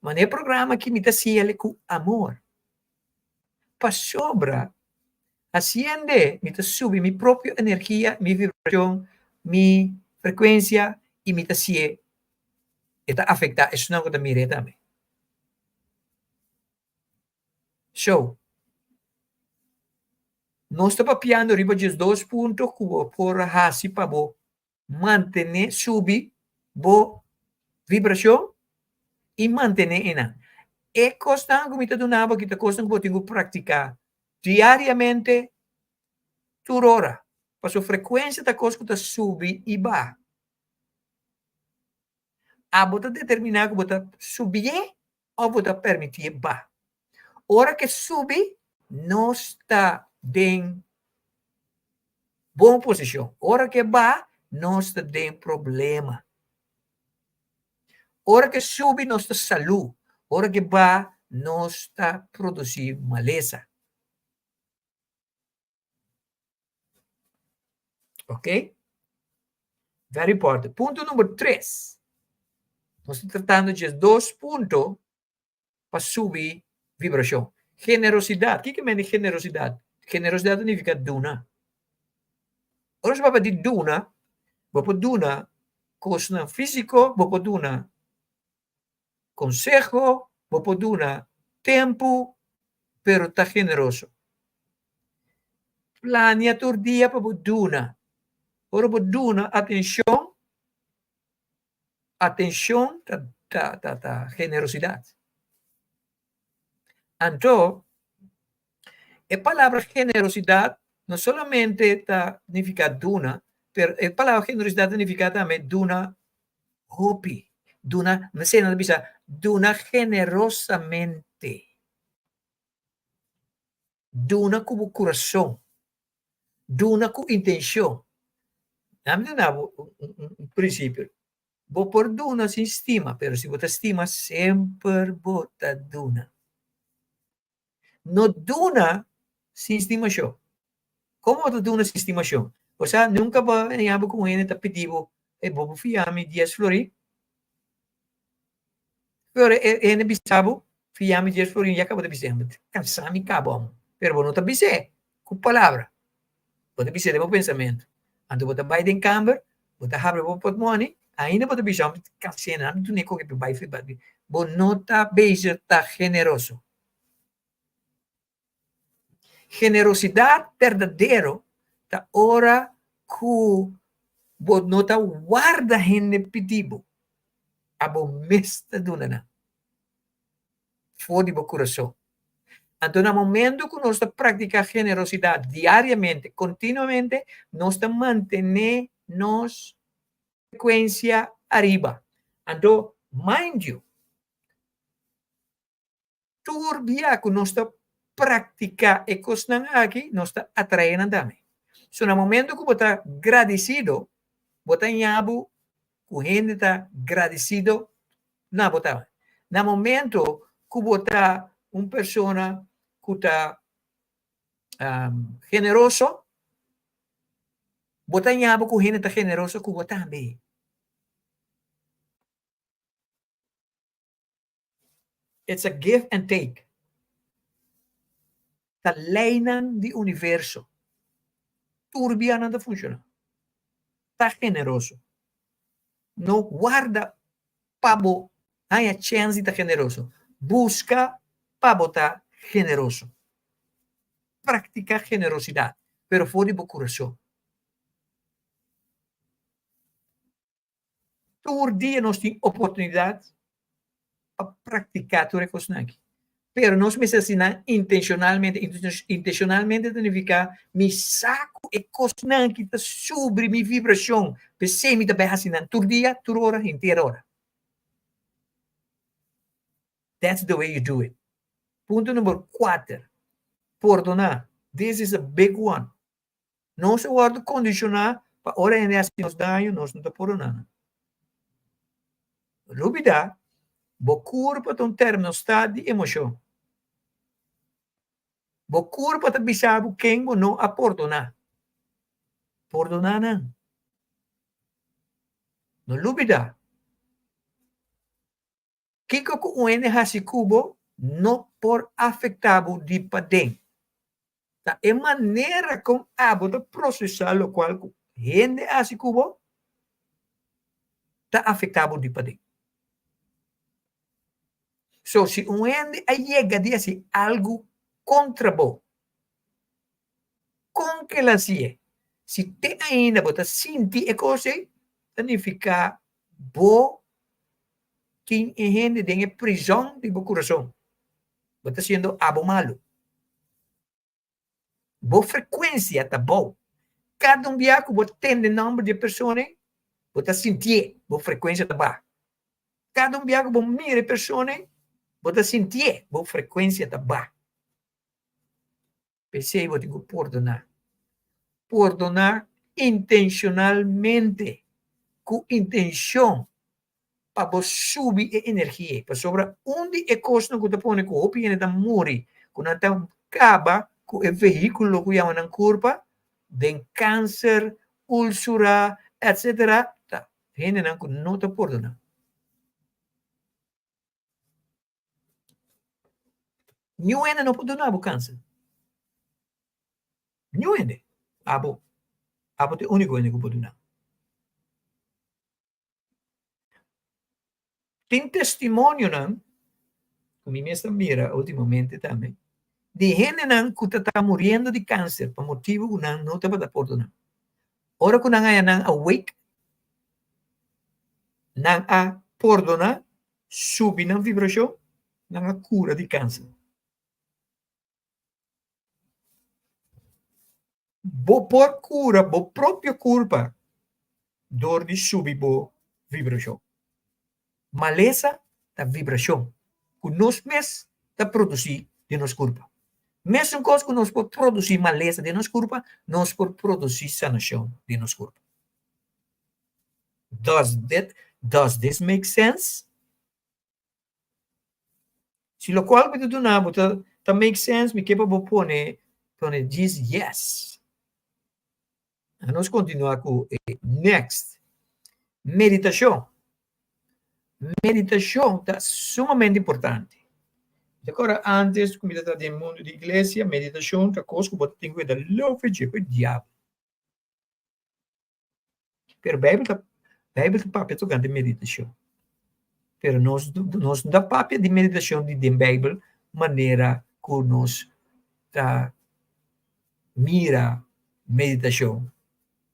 Ma na e programa aki mi ta hasiel ku amor. Pasobra hasiende mi ta subi mi propio energia, mi vibracion, mi frecuencia y mi ta hacié e ta afecta esunnan cu ta mir'é tambe. So, nos ta papiando riba 12 punto cu bo por haci pa bo mantené subi bo vibrashon i mantené einan. E kosnan ku mi ta duna bo aki ta kosnan ku bo tin ku praktiká diariamente tur ora, pasobra frekuensia ta kos ku ta subi i baha. Abo ta determiná ku bo ta subié òf bo ta permitié baha. Ora ku e subi, nos ta den bon posishon. Ora ku e baha, nos ta den problema. Ora ku e subi, nos ta salú. Ora ku e baha, nos ta produsí malesa. Ok? Very important. Punto number 3. Nos ta tratando dje dos punto pa subi vibracion. Generosidad. Kiko mende generosidad? Generosidad ta nifica duna. Ora nos papia di duna, bo por duna cosnan fisico, bo por duna Conseho bo por duna tempu pero ta generoso. Plania tur dia pa bo duna. Ora bo duna atencion, atencion ta ta ta ta generosidad. Anto e palabra generosidad no solamente ta nifica duna, pero e palabra generosidad ta nifica tambe duna Hopi. Duna, mester nan ta bisa, duna generosamente. Duna ku bo kurason. Duna ku intenshon. Nan mi duna bo un prinsipio. Bo por duna sin stima, pero si bo ta stima, semper bo ta duna. No duna sin stimashon. Komo bo ta duna sin stimashon? Osea, nunka bo a haña bo ku un hende ta pidi bo, Ey, bo por fia mi dies florin? Pero e hende bisa bo, Fia mi dies florin, ya kaba ta bis'é, bo ta kansa mi kaba amo. Pero bo no ta bis'é ku palabra, bo ta bis'é den bo pensamentu. Anto bo ta bai den kamber, bo ta habri bo portmoni, ainda bo ta bisa, Bo ta kans'é, nan a dun'é koke pa bai. Bo no ta bezig ta generoso. Generosidad berdadero ta ora ku bo no ta warda hende pidi bo, abo mes ta duna nan for di bo kurason. Anto na momento ku nos ta praktiká generosidad diariamente, kontinuamente, nos ta mantené nos frekuensia ariba. Anto, mind you, Tur bia ku nos ta praktiká e kosnan aki, nos ta atraé nan tambe. So na momento ku bo ta gradisido, bo ta ña bo ku hende ta gradisido na bo tambe. Na momento ku bo ta un persona ku ta generoso, bo ta ña bo ku hende ta generoso ku bo tambe. It's a give and take. Ta leinan di universo. Tur bia nan ta funciona. Ta generoso. No warda pa bo haña chèns di ta generoso. Buska pa bo ta generoso. Praktiká generosidat, pero for di bo kurason. Tur dia nos tin oportunidat pa praktiká tur e kosnan aki. Pero nos mester hasi nan intenshonalmente. Intenshonalmente ta nifiká mi sa ku e kosnan aki ta subri mi vibrashon, p'esei mi ta bai hasi nan tur dia, tur ora, henter ora. That's the way you do it. Punto number kuater, pordoná. This is a big one. Nos a wòrdu kondishoná pa ora hende hasi nos daño, nos no ta pordoná nan. No lubidá, bo kurpa ta un termostat di emoshon. Bo kurpa ta bisa bo ken bo no a pordoná. Pordoná nan. No lubidá. Kiko ku un hende hasi ku bo no por afektá bo di paden. Ta e manera kon abo ta prosesá lokual ku hende hasi ku bo ta afektá bo di paden. So, si un hende a yega di hasi algu kontra bo, kon ke el hasié? Si te ainda bo ta sinti e kos ei, ta nifiká bo tin e hende den e prizòn di bo kurason. Bo ta siendo abo malu. Bo frekuensia ta bou. Kada un bia ku bo tende nòmber di e persona ei, bo ta sintié, bo frekuensia ta baha. Kada un bia ku bo mira e persona ei, bo ta sintié, bo frekuensia ta baha. P'esei bo tin ku pordoná. Pordoná intenshonalmente, ku intenshon pa bo subi e energia ei. Pasobra un di e kosnan ku ta pone ku hopi hende ta muri, ku nan ta kaba ku e vehíkulo ku yama nan kurpa, den kanser, úlsura, etsetera, ta hendenan ku no ta pordoná. Niun hende no por duna bo kanser. Niun hende. Abo. Abo ta e úniko hende ku por duna. Tin testimonionan ku mi mes ta mira últimamente tambe di hendenan ku ta ta muriendo di kanser pa motibu ku nan no tabata pordoná. Ora ku nan haña nan awake, nan a pordoná, subi nan vibrashon, nan a kura di kanser. Bo por kura bo propio kurpa dor di subi bo vibrashon. Malesa ta vibrashon ku nos mes ta produsí den nos kurpa. Mesun kos ku nos por produsí malesa den nos kurpa, nos por produsí sanashon den nos kurpa. Does that, does this make sense? Si lokual mi ta duna bo ta ta make sense, mi ke pa bo pone pone djis yes. Nos kontinua ku e next. Meditashon. Meditashon ta sumamente importante. Mi ta kòrda antes ku mi ta den mundu di iglesia, meditashon ta kos ku bo ta tin ku e ta leu for dje ku e diabel. Pero Bijbel ta Bijbel ta papia tocante meditacion. Pero nos nos no ta papia di meditacion di den Bijbel manera cu nos ta mira meditacion.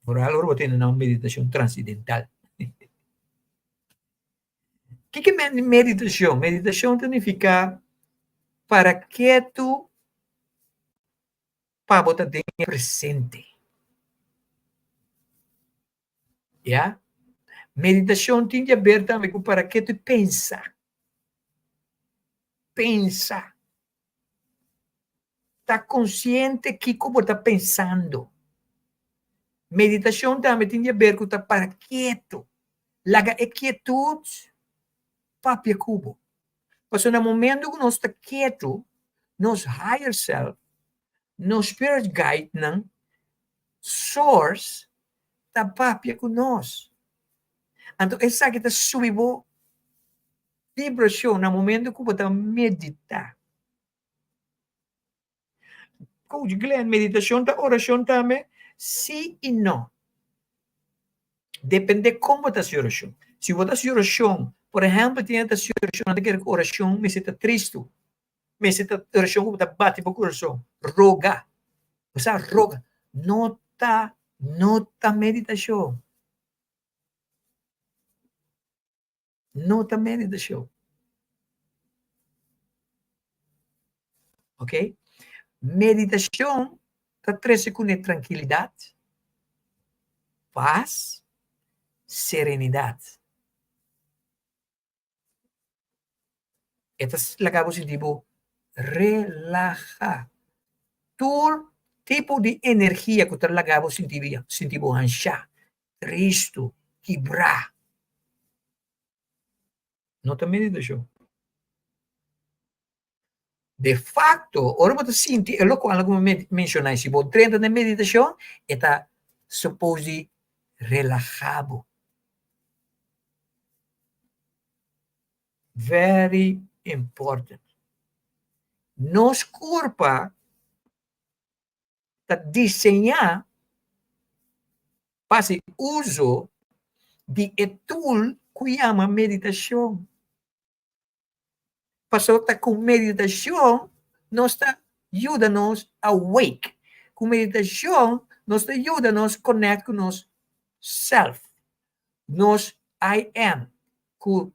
Vooral ora bo tene na un meditacion transidental. Kiko meditacion? Meditacion ta nifica para ketu pa bo ta den e presente. Ya? Meditashon tin di haber tambe ku para ke tu pensa. Pensa. Ta konsiente kiko bo ta pensando. Meditashon tambe tin di haber ku ta para ketu. Laga e kietut papia ku bo. Pasobra na momento ku nos ta ketu, nos higher self, nos spirit guide nan, source, ta papia ku nos. Anto esaki ta subi bo vibrashon na momento ku bo ta medita. Coach Glenn, meditashon ta orashon tambe? Si i no. Depende kon bo ta hasi orashon. Si bo ta hasi orashon, por ehèmpel tin hende ta hasi orashon, nan ta kere ku orashon mester ta tristu, mester ta orashon ku bo ta bati bo kurason, roga. Bo sa roga no ta no ta meditashon. No ta meditashon. Ok? Meditashon ta trese kuné trankilidat, pas, serenidat. E ta laga bo sinti bo relahá. Tur tipo di energia ku ta laga bo sinti sinti bo hanshá, tristu, kibrá. No ta meditashon. De facto, ora bo ta sinti e locual ku mi menshoná, si bo drenta den meditashon, e ta suppose di relahá bo. Very important. Nos kurpa ta diseñá pa hasi uso di e tool ku yama meditashon. Pasobra ta ku meditashon nos ta yuda nos awake. Ku meditashon nos ta yuda nos connect ku nos self, nos I am. Ku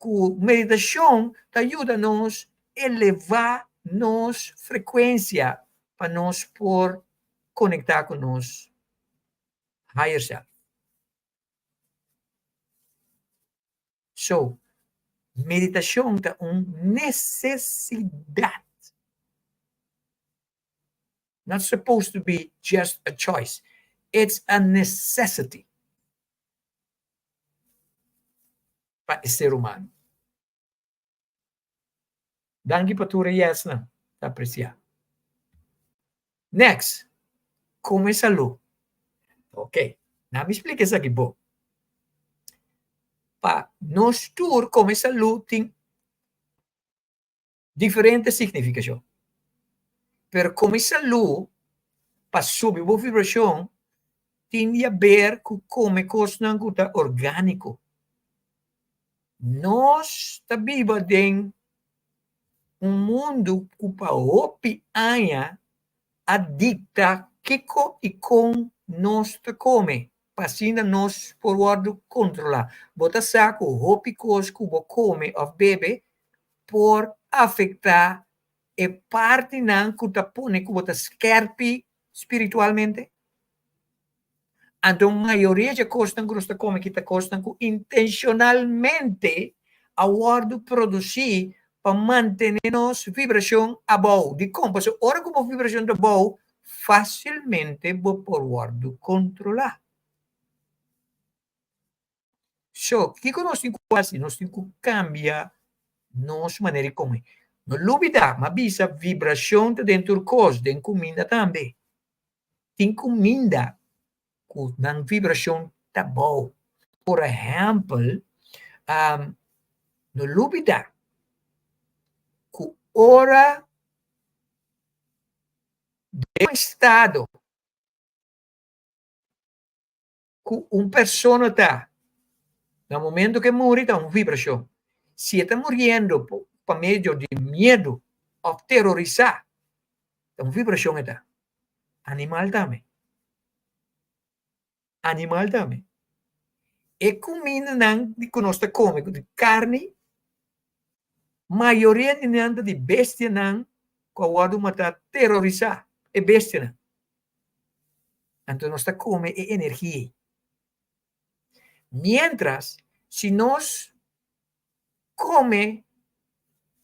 ku meditashon ta yuda nos eleva nos frekuensia pa nos por konektá ku nos higher self. So, meditashon ta un nesesidat. Not supposed to be just a choice. It's a necessity pa e ser humano. Danki pa tur e yesnan, ta apresiá. Next, kome salú. Ok, na mi splika esaki bo. Pa nos tur kome salú tin diferente signifikashon. Pero kome salú pa subi bo vibrashon tin di haber ku kome kosnan ku ta orgániko. Nos ta biba den un mundu ku pa hopi aña a dikta kiko i kon nos ta kome pa asina nos por wòrdu kontrolá. Bo ta sa ku hopi kos ku bo kome òf bebe por afektá e partinan ku ta pone ku bo ta skèrpi spiritualmente? Anto mayoria dje kosnan ku nos ta kome aki ta kosnan ku intenshonalmente a wòrdu produsí pa mantené nos vibrashon abou. Dikon? Pasobra ora ku bo vibrashon ta abou, fásilmente bo por wòrdu kontrolá. So, kiko nos tin ku hasi? Nos tin ku kambia nos manera di kome. No lubidá, m'a bisa vibrashon ta den tur kos, den kuminda tambe. Tin kuminda ku nan vibrashon ta bou. Por ehèmpel, no lubidá ku ora den un estado ku un persona ta na momento ku e muri ta un vibrashon. Si e ta muriendo pa medio di miedu òf terorisá, ta un vibrashon e ta. Animal tambe. Animal tambe. E kumindanan ku nos ta kome ku di karni, mayoria di nan ta di bestianan ku a wòrdu matá terorisá, e bestianan. Anto nos ta kome e energia ei. Miéntras, si nos kome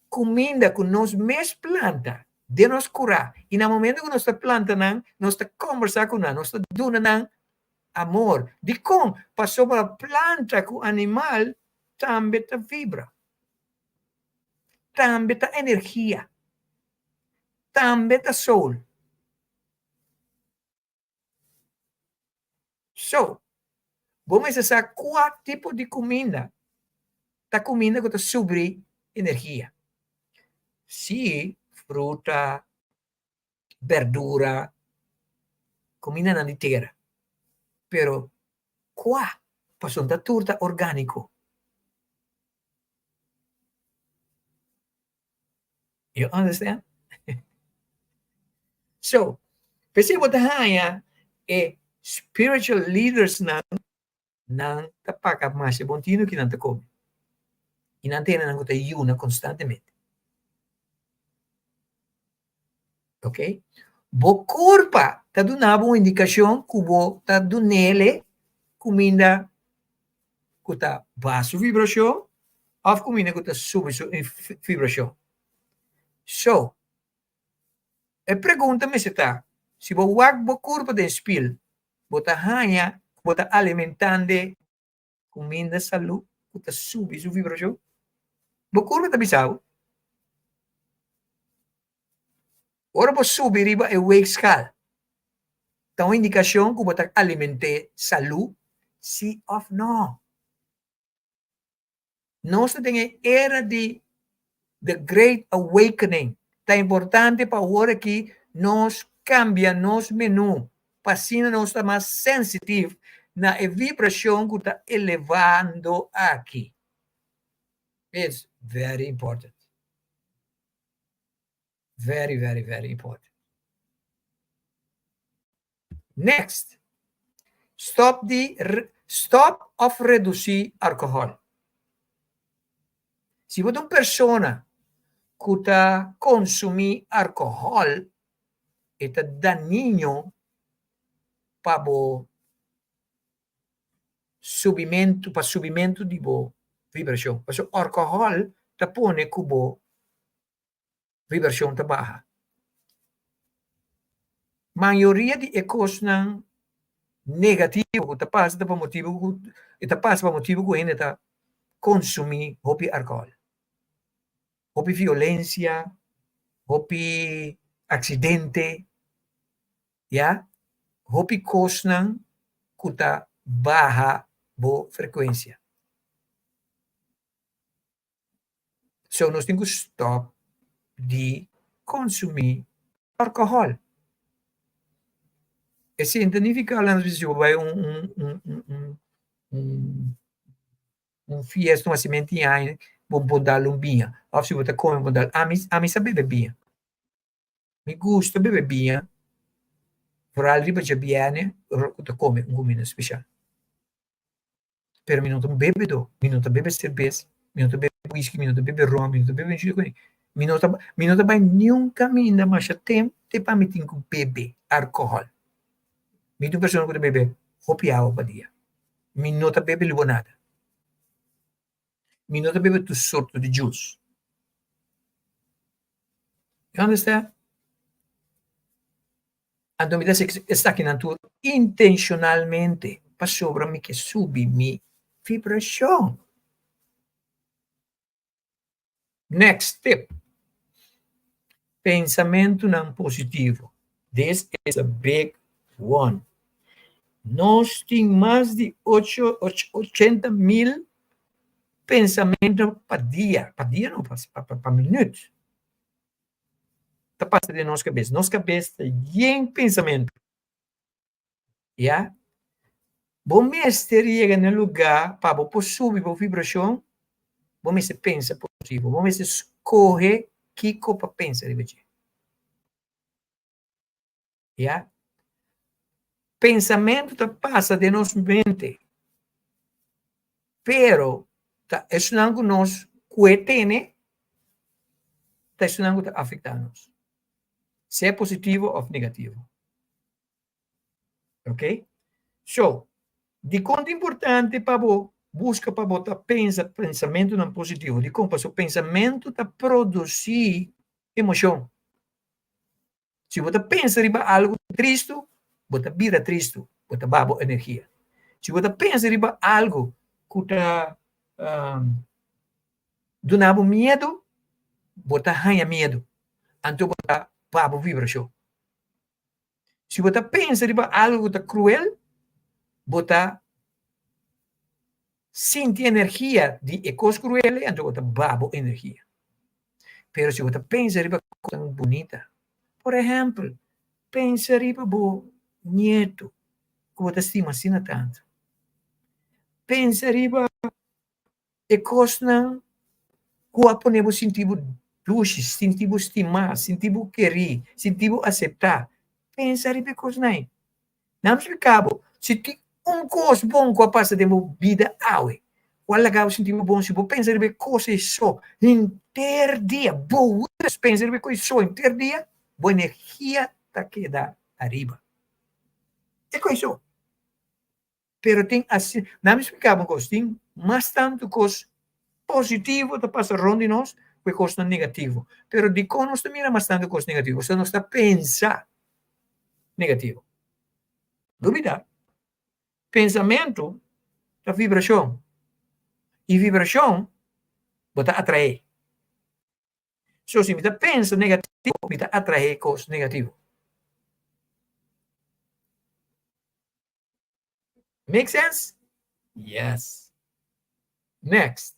kuminda ku nos mes planta den nos kurá, i na momento ku nos ta planta nan, nos ta kombersá ku nan, nos ta duna nan amor. Dikon? Pasobra planta ku animal tambe ta vibra, tambe ta energia, tambe ta soul. So, bo mester sa kua tipo di kuminda ta kuminda ku ta subri energia. Si, fruta, berdura, kumindanan di tera. Pero kua? Pasobra ta tur ta orgániko. You understand? So, p'esei bo ta haña e spiritual leadersnan, nan ta paka masha bon tinu ki nan ta kome. I nan ta hendenan ku ta yuna konstantemente. Ok? Bo kurpa ta duna bo un indikashon ku bo ta dunele kuminda ku ta baha su vibrashon òf kuminda ku ta subi su vibrashon. So, e pregunta mester ta, si bo wak bo kurpa den spil, bo ta haña ku bo ta alimentand'e kuminda salú ku ta subi su vibrashon? Bo kurpa ta bisa bo. Ora bo subi riba e weegschaal, ta un indikashon ku bo ta aliment'é salú, si òf nò. Nos ta den e era di The Great Awakening. Ta importante pa awor aki nos kambia nos menú pa asina nos ta mas sensitif na e vibrashon ku ta elevando aki. It's very important. Very, very, very important. Next, stop di stop of reduci alcohol. Si bo ta un persona cu ta consumi alcohol, e ta dañino pa bo subimentu, pa subimentu di bo vibracion. Pasobra alcohol ta pone cu bo vibracion ta baha. Mayoria di e cosnan negativo cu ta pasa ta pa motibo cu e ta pasa pa motibo cu hende ta consumi hopi alcohol. Hopi violencia, hopi accidente, ya, hopi cosnan cu ta baha bo frecuencia. So nos tin ku stòp di konsumí alkohòl. Esei no ta nifiká ku nos mester bai un un un un un fiesta, un hasimentu di aña, bo por dal un biña òf si bo ta kome bo dal. Ami ami sa bebe biña. Mi gusta bebe biña foral riba djabièrnè ora ku ta kome un kuminda spesial. Pero mi no ta un bebedó, mi no ta bebe serbes, mi no ta bebe whisky, mi no ta bebe ron, mi no ta bebe nada. Mi no ta, mi no ta bai niun kaminda masha tempu te pa mi tin ku bebe alkohòl. Mi ta un persona ku ta bebe hopi awa pa dia. Mi no ta bebe libonada. Mi no ta bebe tur sorto di juice. You understand? Anto mi ta hasi esakinan tur intenshonalmente pasobra mi ke subi mi vibrashon. Next tip, Pensamentunan positivo. This is a big one. Nos tin mas di ocho ochenta mil pensamentu pa dia, pa dia no, pa minüt. Ta pasa den nos kabes. Nos kabes ta yen pensamentu. Ya. Bo mester yega na lugá pa bo por subi bo vibrashon, bo mester pensa positivo. Bo mester skohe kiko pa pensa riba dje. Ya. Pensamentu ta pasa den nos mente, pero ta esnan ku nos kue tene ta esnan ku ta afektá nos, sea positivo òf negativo. Ok? So, dikon ta importante pa bo buska pa bo ta pensa pensamentunan positivo? Dikon? Pasobra pensamentu ta produsí emoshon. Si bo ta pensa riba algu tristu, bo ta bira tristu, bo ta baha bo energia. Si bo ta pensa riba algu ku ta duna bo miedu, bo ta haña miedu, anto bo ta baha bo vibrashon. Si bo ta pensa riba algu ku ta kruel, bo ta sinti energia di e kos kruel ei, anto bo ta baha bo energia. Pero si bo ta pensa riba kosnan bunita, por ehèmpel, pensa riba bo nietu ku bo ta stima asina tantu. Pensa riba e kosnan ku a pone bo sinti bo. Dushi, sinti bo stimá, sinti bo kerí, sinti bo aseptá. Pensa riba e kosnan ei. Nan splika bo, si tin un kos bon ku a pasa den bo bida awe, ku a laga bo sinti bo bon, si bo pensa riba e kos ei so henter dia, bo wes pensa riba e kos ei so henter dia, bo energia ta keda ariba. E kos ei so. Pero tin asina, nan mi splika bo un kos, tin mas tantu kos positivo ta pasa rond di nos ku e kosnan negativo. Pero dikon nos ta mira mas tantu kos negativo? Pasobra nos ta pensa negativo. Dubida, pensamentu ta vibrashon i vibrashon bo ta atraé. So si mi ta pensa negativo, mi ta atraé kos negativo. Make sense? Yes. Next.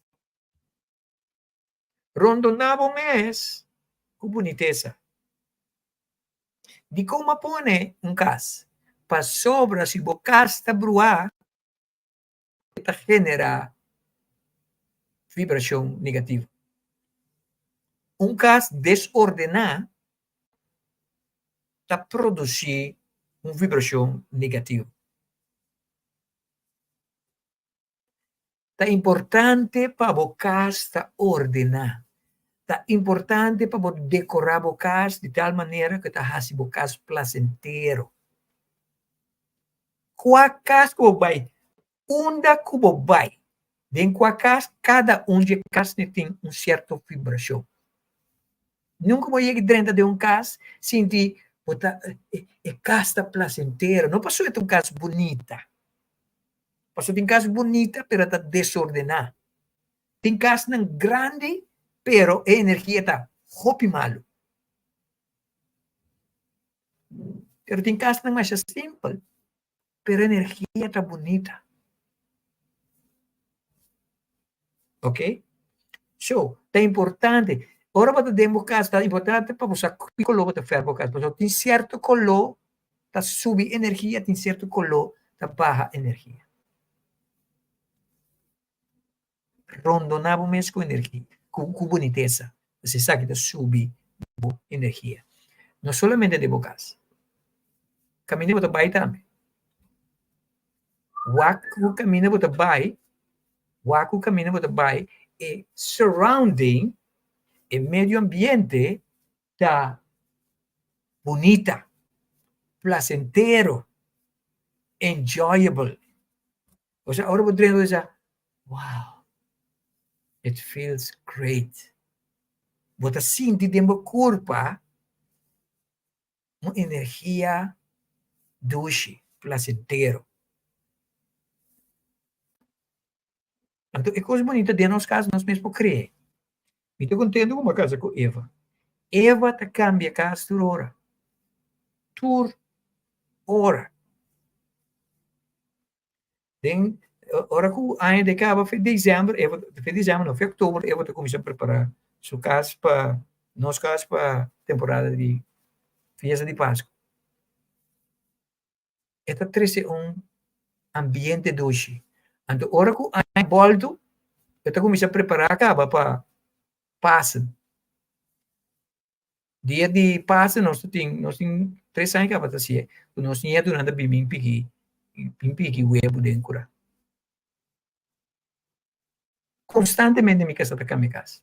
Rondoná bo mes ku bunitesa. Dikon bo a pone un kas? Pasobra si bo kas ta bruá, e ta generá vibrashon negativo. Un kas desordená ta produsí un vibrashon negativo. Ta importante pa bo kas ta ordená. Ta importante pa bo dekorá bo kas di tal manera ku ta hasi bo kas plasentero. Kua kas ku bo bai? Unda ku bo bai? Den kua kas? Kada un dje kasnan tin un sierto vibrashon. Nunka bo yega drenta den un kas sinti bo ta e kas ta plasentero. No pasobra e ta un kas bunita. Pasobra tin kas bunita pero ta desordená. Tin kasnan grandi pero e energia ta hopi malu. Pero tin kasnan masha simpel pero e energia ta bunita. Ok? So, ta importante. Ora bo ta den bo kas ta importante pa bo sa ki koló bo ta fèrf bo kas. Pasobra tin sierto koló ta subi energia, tin sierto koló ta baha energia. Rondoná bo mes ku energia, ku ku bunitesa. Pues esaki ta subi bo energia. No solamente den bo kas. Kaminda bo ta bai tambe. Wak ku kaminda bo ta bai, wak ku kaminda bo ta bai, e surrounding, e medio ambiente ta bunita, placentero, enjoyable. Osea, ora bo drenta bo ta bisa, wow, it feels great. Bo ta sinti den bo kurpa un energia dushi, placentero. Anto e kos bunita den nos kas nos mes por kree. Mi ta kontento ku mi a kasa ku Eva. Eva ta kambia kas tur ora. Tur ora. Den ora ku aña ta kaba fe desèmber Eva, fe desèmber no, fe òktober Eva ta kuminsá prepará su kas pa, nos kas pa temporada di fiesta di Pasku. E ta trese un ambiente dushi. Anto ora ku aña bòltu, e ta kuminsá prepará kaba pa Pasen. Dia di Pasen nos ta tin, nos tin tres aña kaba ta hasié, ku nos nietunan ta bin bin piki, bin piki webu den kura. Konstantemente mi kasa ta kambia kas.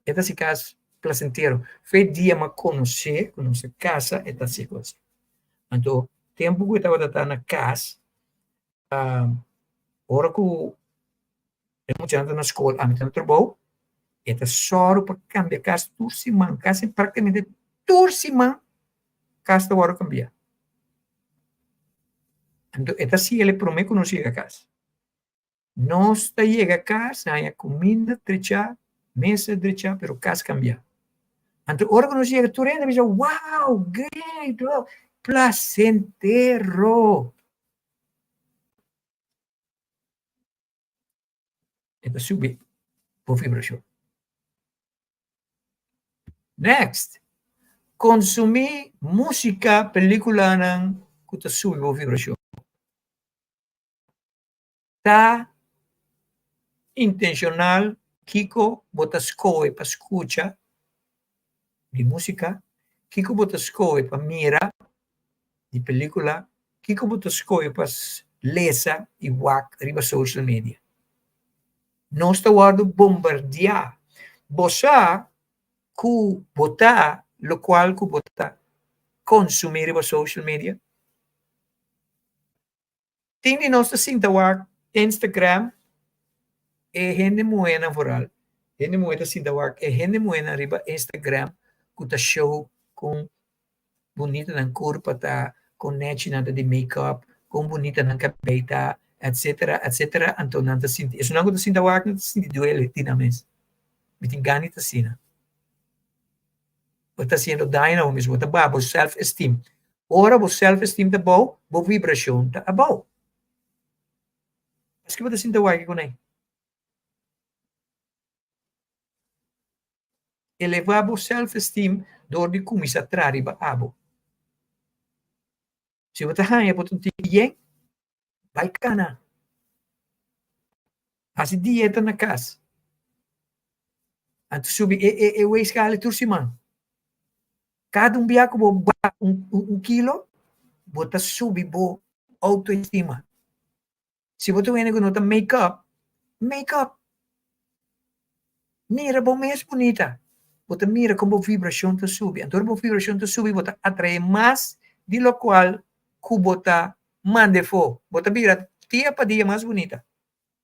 E ta hasi kas plasentero. Fe dia mi a konosé ku nos a kasa e ta hasi kos. Anto tempu ku e tabata ta na kas, ora ku e muchanan ta na skol, ami ta na trabou, e ta sòru pa kambia kas tur siman, kasi praktikamente tur siman kas ta wòrdu kambiá. Anto e ta hasi el e promé ku nos yega kas. Nos ta yega kas, haña kuminda drechá, mesa drechá, pero kas kambiá. Anto ora ku nos yega tur hende a bisa, Wow, great, wow, plasentero! E ta subi bo vibrashon. Next, konsumí músika, pelíkulanan ku ta subi bo vibrashon. Ta intenshonal. Kiko bo ta skohe pa skucha di músika? Kiko bo ta skohe pa mira di pelíkula? Kiko bo ta skohe pa lesa i wak riba social media? Nos ta wòrdu bombardiá. Bo sa ku bo ta lokual ku bo ta konsumí riba social media? Tin di nos ta sinta wak Instagram e hende muhénan vooral, hende muhé ta sinta wak e hende muhénan riba Instagram ku ta show kon bunita nan kurpa ta, kon nèchi nan ta di make-up, kon bunita nan kabei ta, etsetera, etsetera. Anto nan ta sinti, esunnan ku ta sinta wak nan ta sinti duele di nan mes. Mi tin gana di ta asina. Bo ta hasiendo daño na bo mes, bo ta baha bo self esteem. Ora bo self esteem ta abou, bo vibracion ta abou. Paske bo ta sinta wak ku nan? Eleva bo self esteem dor di kuminsá traha riba abo. Si bo ta haña bo ta un tiki yen, bai kana. Hasi dieta na kas. Anto subi e e e weegschaal tur siman. Kada un bia ku bo baha un un kilo, bo ta subi bo autoestima. Si bo ta un hende ku no ta make up, make up. Mira bo mes bunita. Bo ta mira kon bo vibrashon ta subi. Anto ora bo vibrashon ta subi bo ta atrae mas di lokual ku bo ta manda efo. Bo ta bira dia pa dia mas bunita.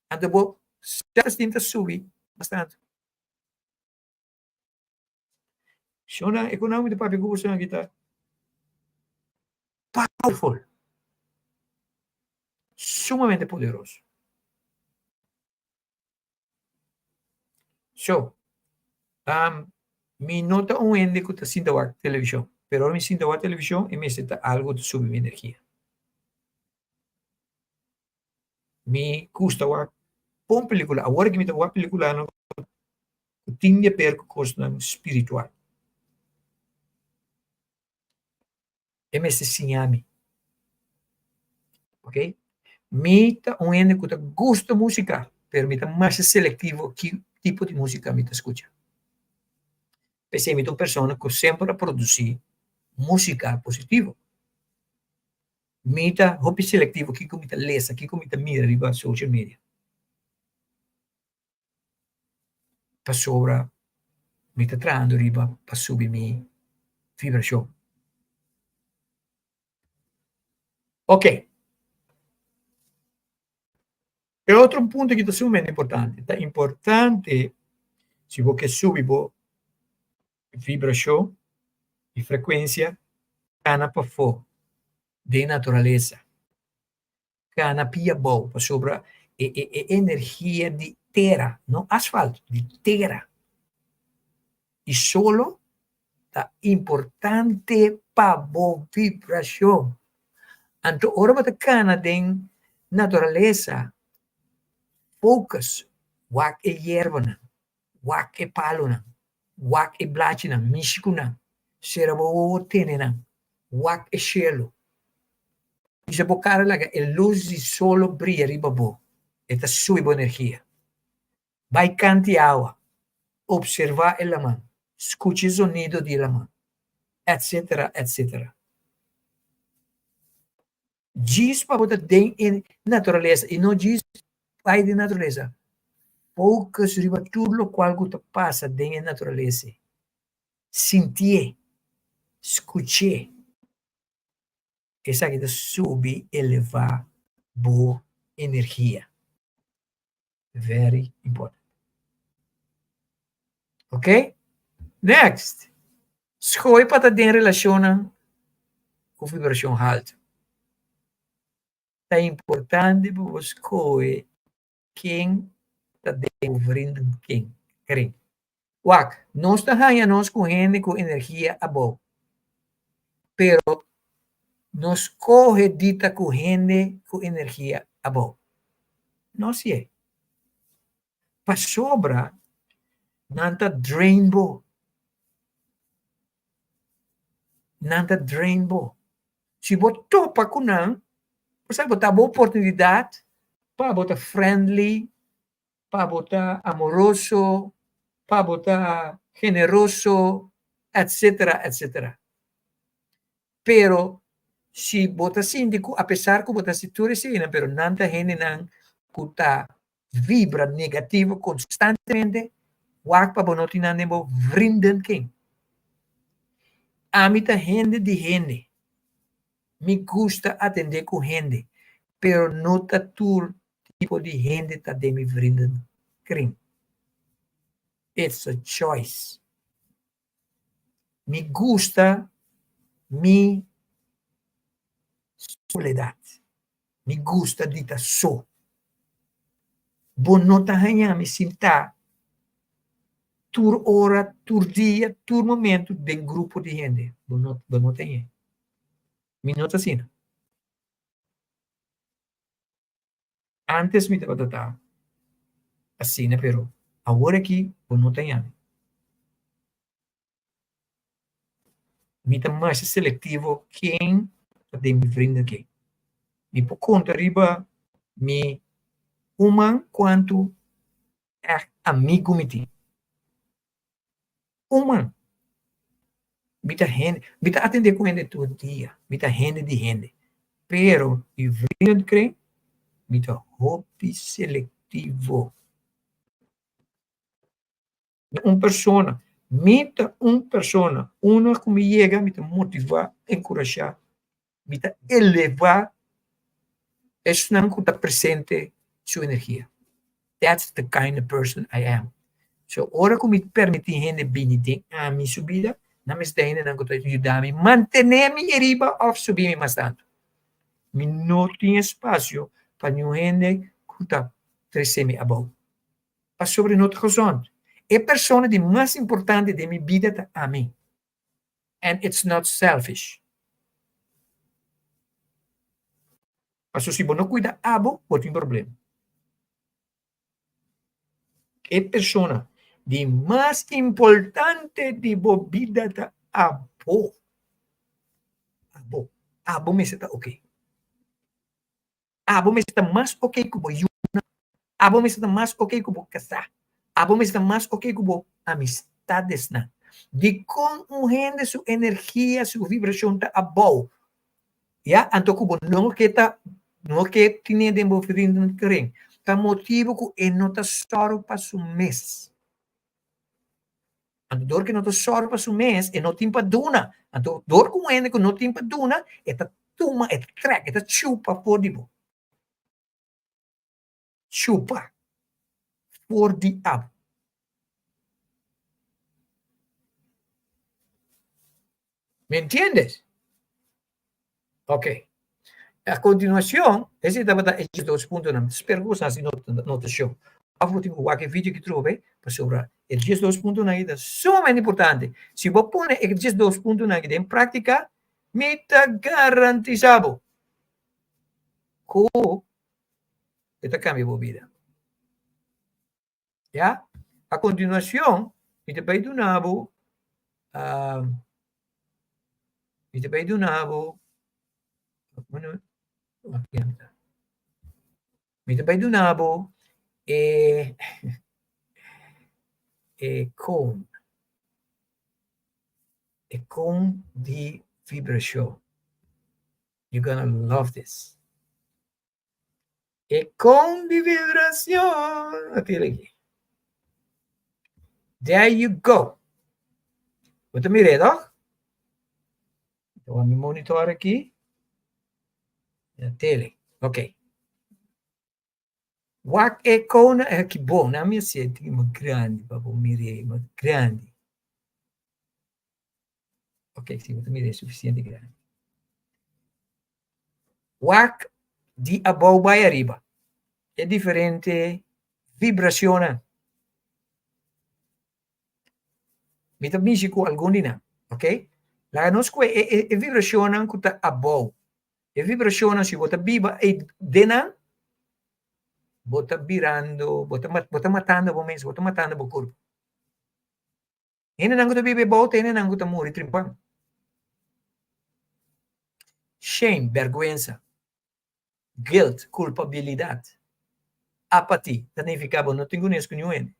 Anto bo self-esteem ta subi mas tantu. Shona, e ku nan mi ta papia ku boso aki ta powerful. Sumamente poderoso. So, um, mi no ta un hende ku ta sinta wak televishon, pero ora mi sinta wak televishon e mester ta algu ta subi mi energia. Mi gusta wak bon pelikula. Awor aki mi ta wak pelikulanan ku tin di aber ku kosnan spiritual. E mester siña mi. Ok? Mi ta un hende ku ta gusta músika, pero mi ta masha selektivo ki tipo di músika mi ta skucha. P'esei mi ta un persona ku semper a produsí músika positivo. Mi ta hopi selektivo kiko mi ta lesa, kiko mi ta mira riba social media. Pasobra mi ta trahando riba pa subi mi vibrashon. Ok. E otro punto ki ta sumamente importante, ta importante si bo ke subi bo vibrashon i frekuensia, kana pafó den naturalesa. Kana pia abou pasobra e e e energia di tera, no asfalto, di tera i solo ta importante pa bo vibrashon. Anto ora bo ta kana den naturalesa, focus, wak e yerbanan, wak e palonan, wak e blachinan, mishi ku nan, sera bo wowo tene nan, wak e shelu. Bisa bo kara laga e lus di solo bria riba bo, e ta subi bo energia. Bai kanti awa, observá e laman, skucha e zonido di e laman, etsetera, etsetera. Djis pa bo ta den e naturalesa i no djis bai den naturalesa, focus riba tur lokual ku ta pasa den e naturalesa ei. Sintié, skuch'é. Esaki ta subi, elevá bo energia. Very important. Ok? Next. Skohe pa ta den relashonnan ku vibrashon haltu. Ta importante pa bo skohe ken ta den bo vrienden ken kring. Wak, nos ta haña nos ku hende ku energia abou. Pero no skohe di ta ku hende ku energia abou. No si'e. Pasobra nan ta drain bo. Nan ta drain bo. Si bo topa ku nan, bo sa bo ta bo oportunidat pa bo ta friendly. pa bo ta amoroso, pa bo ta generoso, etcetera, etcetera. Pero si bo ta sinti ku apesar ku bo ta hasi tur eseinan pero nan ta hendenan ku ta vibra negativo konstantemente, wak pa bo no tin nan den bo vriendenkring. Ami ta hende di hende. Mi gusta atendé ku hende, pero no ta tur tipo di hende ta den mi vriendenkring. It's a choice. Mi gusta mi soledad. Mi gusta di ta so. Bo no ta haña mi sintá tur ora, tur dia, tur momento den grupo di hende. Bo no, bo no ta hañ'é. Mi no ta asina. Antes mi tabata ta asina, pero awor aki bo no ta haña mi. Mi ta masha selectivo ken ta den mi vrienden ken. Mi por konta riba mi un man kuantu ègt amigu mi tin. Un man. Mi ta hende, mi ta atendé ku hende tur dia, mi ta hende di hende. Pero mi vriendenkring, mi ta hopi selectivo. Mi un persona, mi ta un persona, unda ku mi yega mi ta motivá, enkurashá, mi ta elevá esnan ku ta presente su energia. That's the kind of person I am. So ora ku mi permití hende bini den ami su bida, nan mester ta hendenan ku ta yuda mi mantené mi ariba òf subi mi mas tantu. Mi no tin espasio pa niun hende ku ta trese mi abou. Pasobra no ta gezond. E persona di mas importante den mi bida ta ami. And it's not selfish. Pasobra si bo no cuida abo, bo tin problema. E persona di mas importante di bo bida ta abo. Abo. Abo mester ta okay. Abo mester ta mas oké ku bo yunan. Abo mester ta mas oké ku bo kasá. Abo mester ta mas oké ku bo amistadesnan. Dikon un hende su energia, su vibrashon ta abou? Ya, anto ku bo no ke ta, no ke tine den bo vriendenkring, ta motibu ku e no ta sòru pa su mes. Anto dor ku e no ta sòru pa su mes, e no tin pa duna. Anto dor ku un hende ku no tin pa duna, e ta tuma, e ta trèk, e ta chupa for di bo. Chupa for di abo. Me entiendes? Ok. A continuacion, ese tabata e dos puntonan. Spero ku boso hasi notashon. Òf bo tin ku wak e video aki trobe, pasobra e diesdos puntonan aki ta sumamente importante. Si bo pone e diesdos puntonan aki den práktika, mi ta garantisá bo ku e ta kambia bo bida. Ya? A continuacion, mi ta bay duna bo, uh, mi ta bay duna bo, mi ta bay duna bo e, e cone, e cone di vibracion. You're gonna love this. E con di vibracion. A tira aki. There you go. Bo ta mir'é, toch? Bo mi monitor aki. Na tele. Ok. Wak e kona aki bon. Na mi asiento ki mas grandi pa bo mir'é mas grandi. Ok, si bo ta mir'é suficiente grandi. Wak di abou bai ariba. E diferente vibracionnan. Mi ta mishi ku algun di nan, ok? Laga nos kue e, e, e vibracionnan ku ta abou. E vibracionnan, si bo ta biba ei den nan, bo ta birando, bo ta, bo ta matando bo mes, bo ta matando bo kurpo. Hendenan ku ta biba ebou ta hendenan ku ta muri trimpan. Shame, bèrgwensa. Guilt, kulpabilidat. Apathy, ta nifiká bo no tin kunes ku niun hende.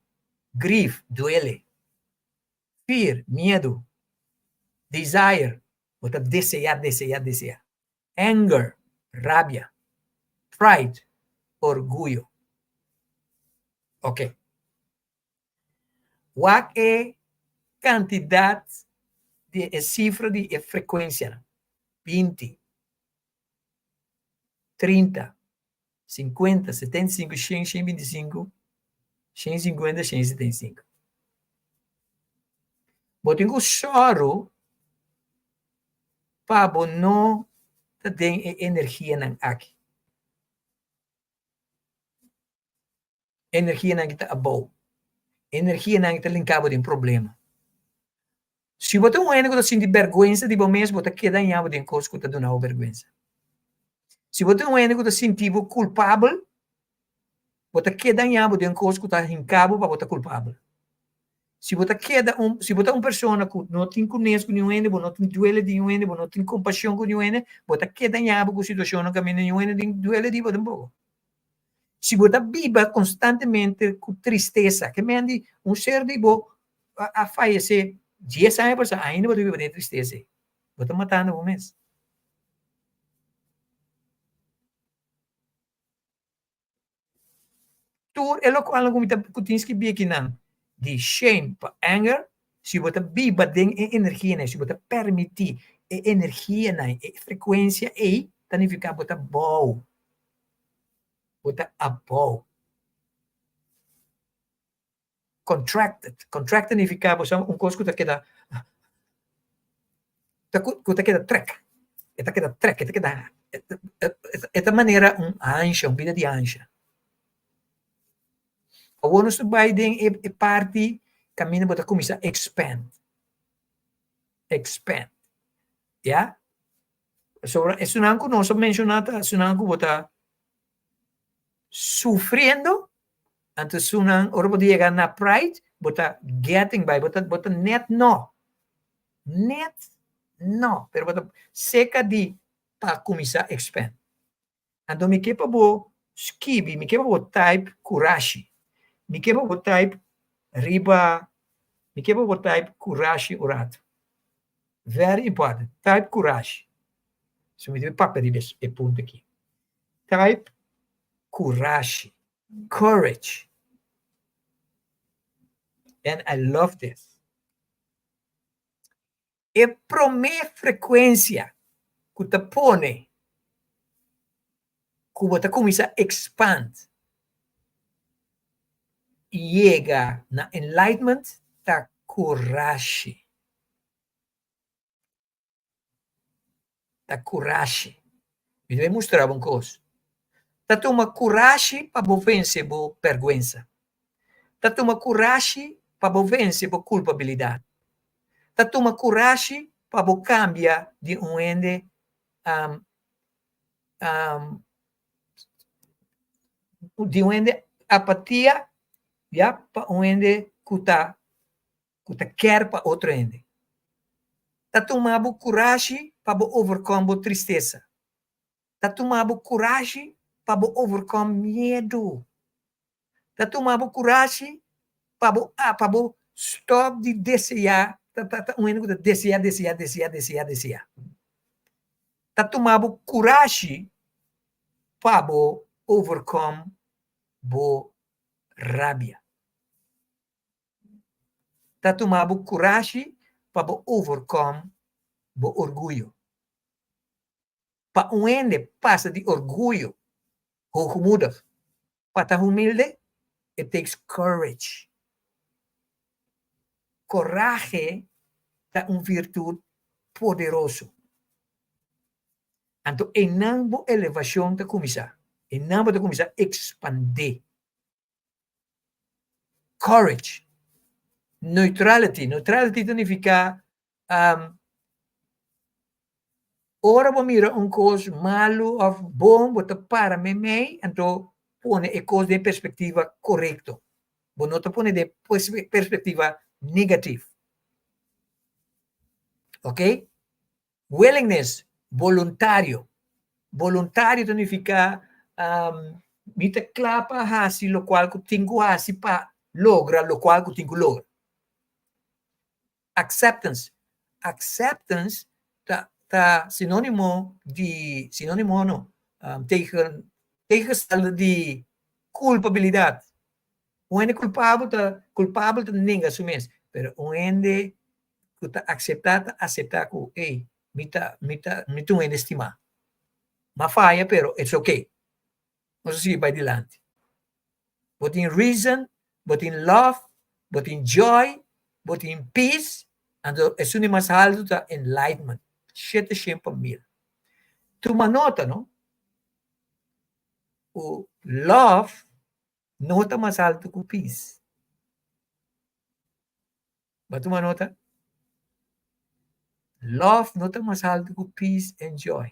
Grief, duele. Fear, miedu. Desire, bo ta deseá, deseá, deseá. Anger, rabia. Pride, orguyo. Ok. Wak e kantidat di e sifra di e frekuensianan, 20, 30, 50, 75, 100, 125, 150, 175. Bo tin ku sòru pa bo no ta den e energianan aki. Energianan ki ta abou. Energianan ki ta linka bo den problema. Si bo ta un hende ku ta sinti bèrgwensa di bo mes, bo ta keda haña bo den kos ku ta duna bo bèrgwensa. Si bo ta un hende ku ta sinti bo kulpabel, bo ta keda haña bo den kos ku ta hinka bo pa bo ta kulpabel. Si bo ta keda un, si bo ta un persona ku no tin kunes ku niun hende, bo no tin duele di niun hende, bo no tin kompashon ku niun hende, bo ta keda haña bo ku situashonnan kaminda niun hende tin duele di bo tampoko. Si bo ta biba konstantemente ku tristesa, ke men di un ser di bo a fayesé dies aña pasá, ainda bo ta biba den e tristesa ei. Bo ta matando bo mes. Tur e lokualnan ku mi ta ku tin skibí akinan, di shame pa anger, si bo ta biba den e energianan ei, si bo ta permití e energianan, e frekuensia ei, ta nifiká bo ta bou. Bo ta abou. Contracted. Contracted nifiká bo sa un kos ku ta keda ku ta keda trèk. E ta keda trèk, e ta keda e ta manera un ansha, un bida di ansha. Awor nos ta bai den e parti kaminda bo ta kuminsá expand, expand, ya. Pasobra esunnan ku nos a menshoná ta esunnan ku bo ta sufriendo, anto esunnan ora bo ta yega na pride bo ta getting by, bo ta bo ta net no, net no, pero bo ta seka di pa kuminsá expand. Anto mi ke pa bo skibi, mi ke pa bo type kurashi, mi ke pa bo type riba, mi ke pa bo type kurashi un ratu. Very important, type kurashi. So mi debe papia riba e punto aki. Type kurashi, courage. And I love this. E promé frekuensia ku ta pone ku bo ta kuminsá ekspand i yega na enlightenment ta kurashi. Ta kurashi. Mi ta bai mustra bo un kos. Ta tuma kurashi pa bo vense bo bèrgwensa. Ta tuma kurashi pa bo vense bo kulpabilidat. Ta tuma kurashi pa bo kambia di un hende di un hende apatia ya pa un hende ku ta ku ta ker pa otro hende. Ta tuma bo kurashi pa bo overkom bo tristesa. Ta tuma bo kurashi pa bo overkom miedu. Ta tuma bo kurashi pa bo pa bo stop di deseá, ta ta ta un hende ku ta deseá, deseá, deseá, deseá, deseá. Ta tuma bo kurashi pa bo overkom bo rabia. Ta tuma bo kurashi pa bo overkom bo orguyo. Pa un hende pasa di orguyo, hoogmoedig, pa ta humilde, it takes courage. Corahe ta un virtud poderoso. Anto einan bo elevacion ta cuminsa, einan bo ta cuminsa expande. Courage, neutrality, neutrality ta nifica Ora bo mira un kos malu òf bon, bo ta para meimei, anto pone e kos den perspektiva korekto. Bo no ta pone den perspektiva negatif. Oké? Willingness, boluntario. Boluntario ta nifiká, Mi ta kla pa hasi lokual ku tin ku hasi pa logra lokual ku tin ku logra. Acceptance. Acceptance ta ta sinónimo di, sinónimo no, tegen, tegenstelde di kulpabilidat. Un hende kulpabel ta kulpabel ta nenga su mes, pero un hende ku ta akseptá ta aseptá ku, ey, mi ta mi ta mi ta un hende stimá. M'a faya pero it's okay. Nos a sigui bai dilanti. Bo tin reason, bo tin love, bo tin joy, bo tin peace, anto esun di mas haltu ta enlightenment, shete shen pa mil. Tuma nota no, ku love no ta mas haltu ku peace. Bo a tuma nota? Love no ta mas haltu ku peace and joy.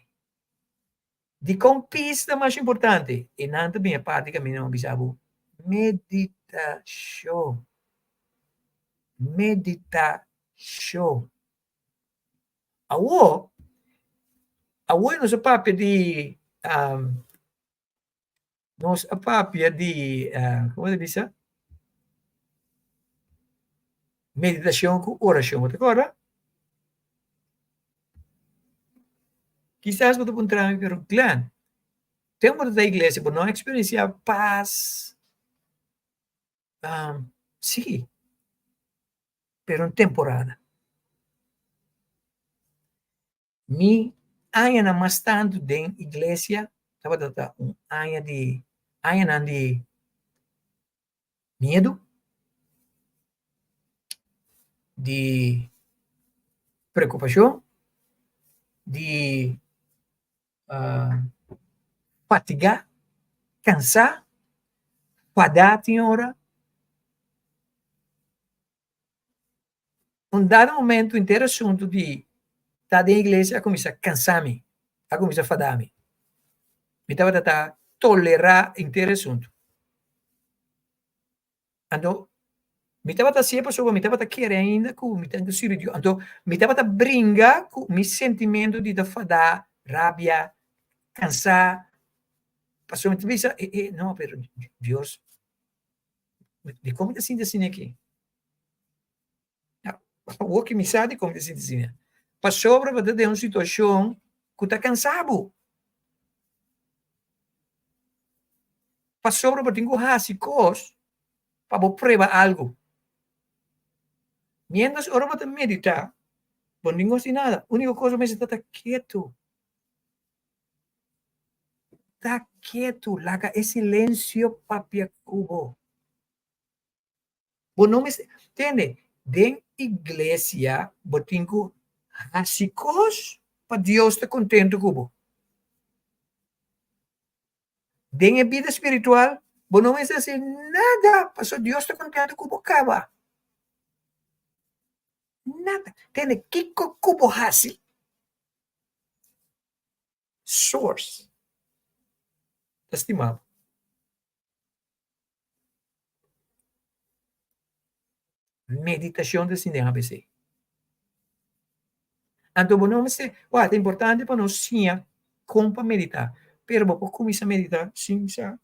Dikon peace ta mas importante? E nan ta bin e parti kaminda nan bisa bo meditashon. Meditashon. Awor, awor nos a papia di nos a papia di komo ta bisa? Meditashon ku orashon, bo ta kòrda? Kisas bo ta puntra mi, pero Glenn, ten bo ta ta iglesia, bo no a eksperensiá pas? Sí, pero un temporada. Mi añanan mas tantu den iglesia tabata ta un aña di, añanan di miedu, di preokupashon, di fatigá, kansá, fadá tin ora. Un dado momento henter asuntu di ta den iglesia a kuminsá kansá mi, a kuminsá fadá mi. Mi tabata ta tolerá henter asuntu. Anto mi tabata hasié pasobra mi tabata kere ainda ku mi ta sirbi Dios. Anto mi tabata bringa ku mi sentimentu di ta fadá, rabia, kansá, pasobra mi ta bisa, e e no, pero Dios, dikon mi ta sinti asina aki? Awor ki mi sa dikon mi ta sinti asina. Pasobra bo ta den un situashon ku ta kansa bo. Pasobra bo tin ku hasi kos pa bo prueba algu. Miéntras ora bo ta meditá, bo no tin ku hasi nada. Úniko kos bo mester ta ta ketu. Ta ketu, laga e silensio papia ku bo. Bo no mester, tende, den iglesia bo tin ku hasi kos pa Dios ta kontentu ku bo. Den e bida spiritual bo no mester hasi nada pasobra Dios ta kontentu ku bo kaba. Nada. Tende, kiko ku bo hasi? Source ta stima bo. Meditacion ta sinti ABC. Anto bo no mester, wak, ta importante pa nos siña kon pa medita, pero bo por kuminsá medita sin sa,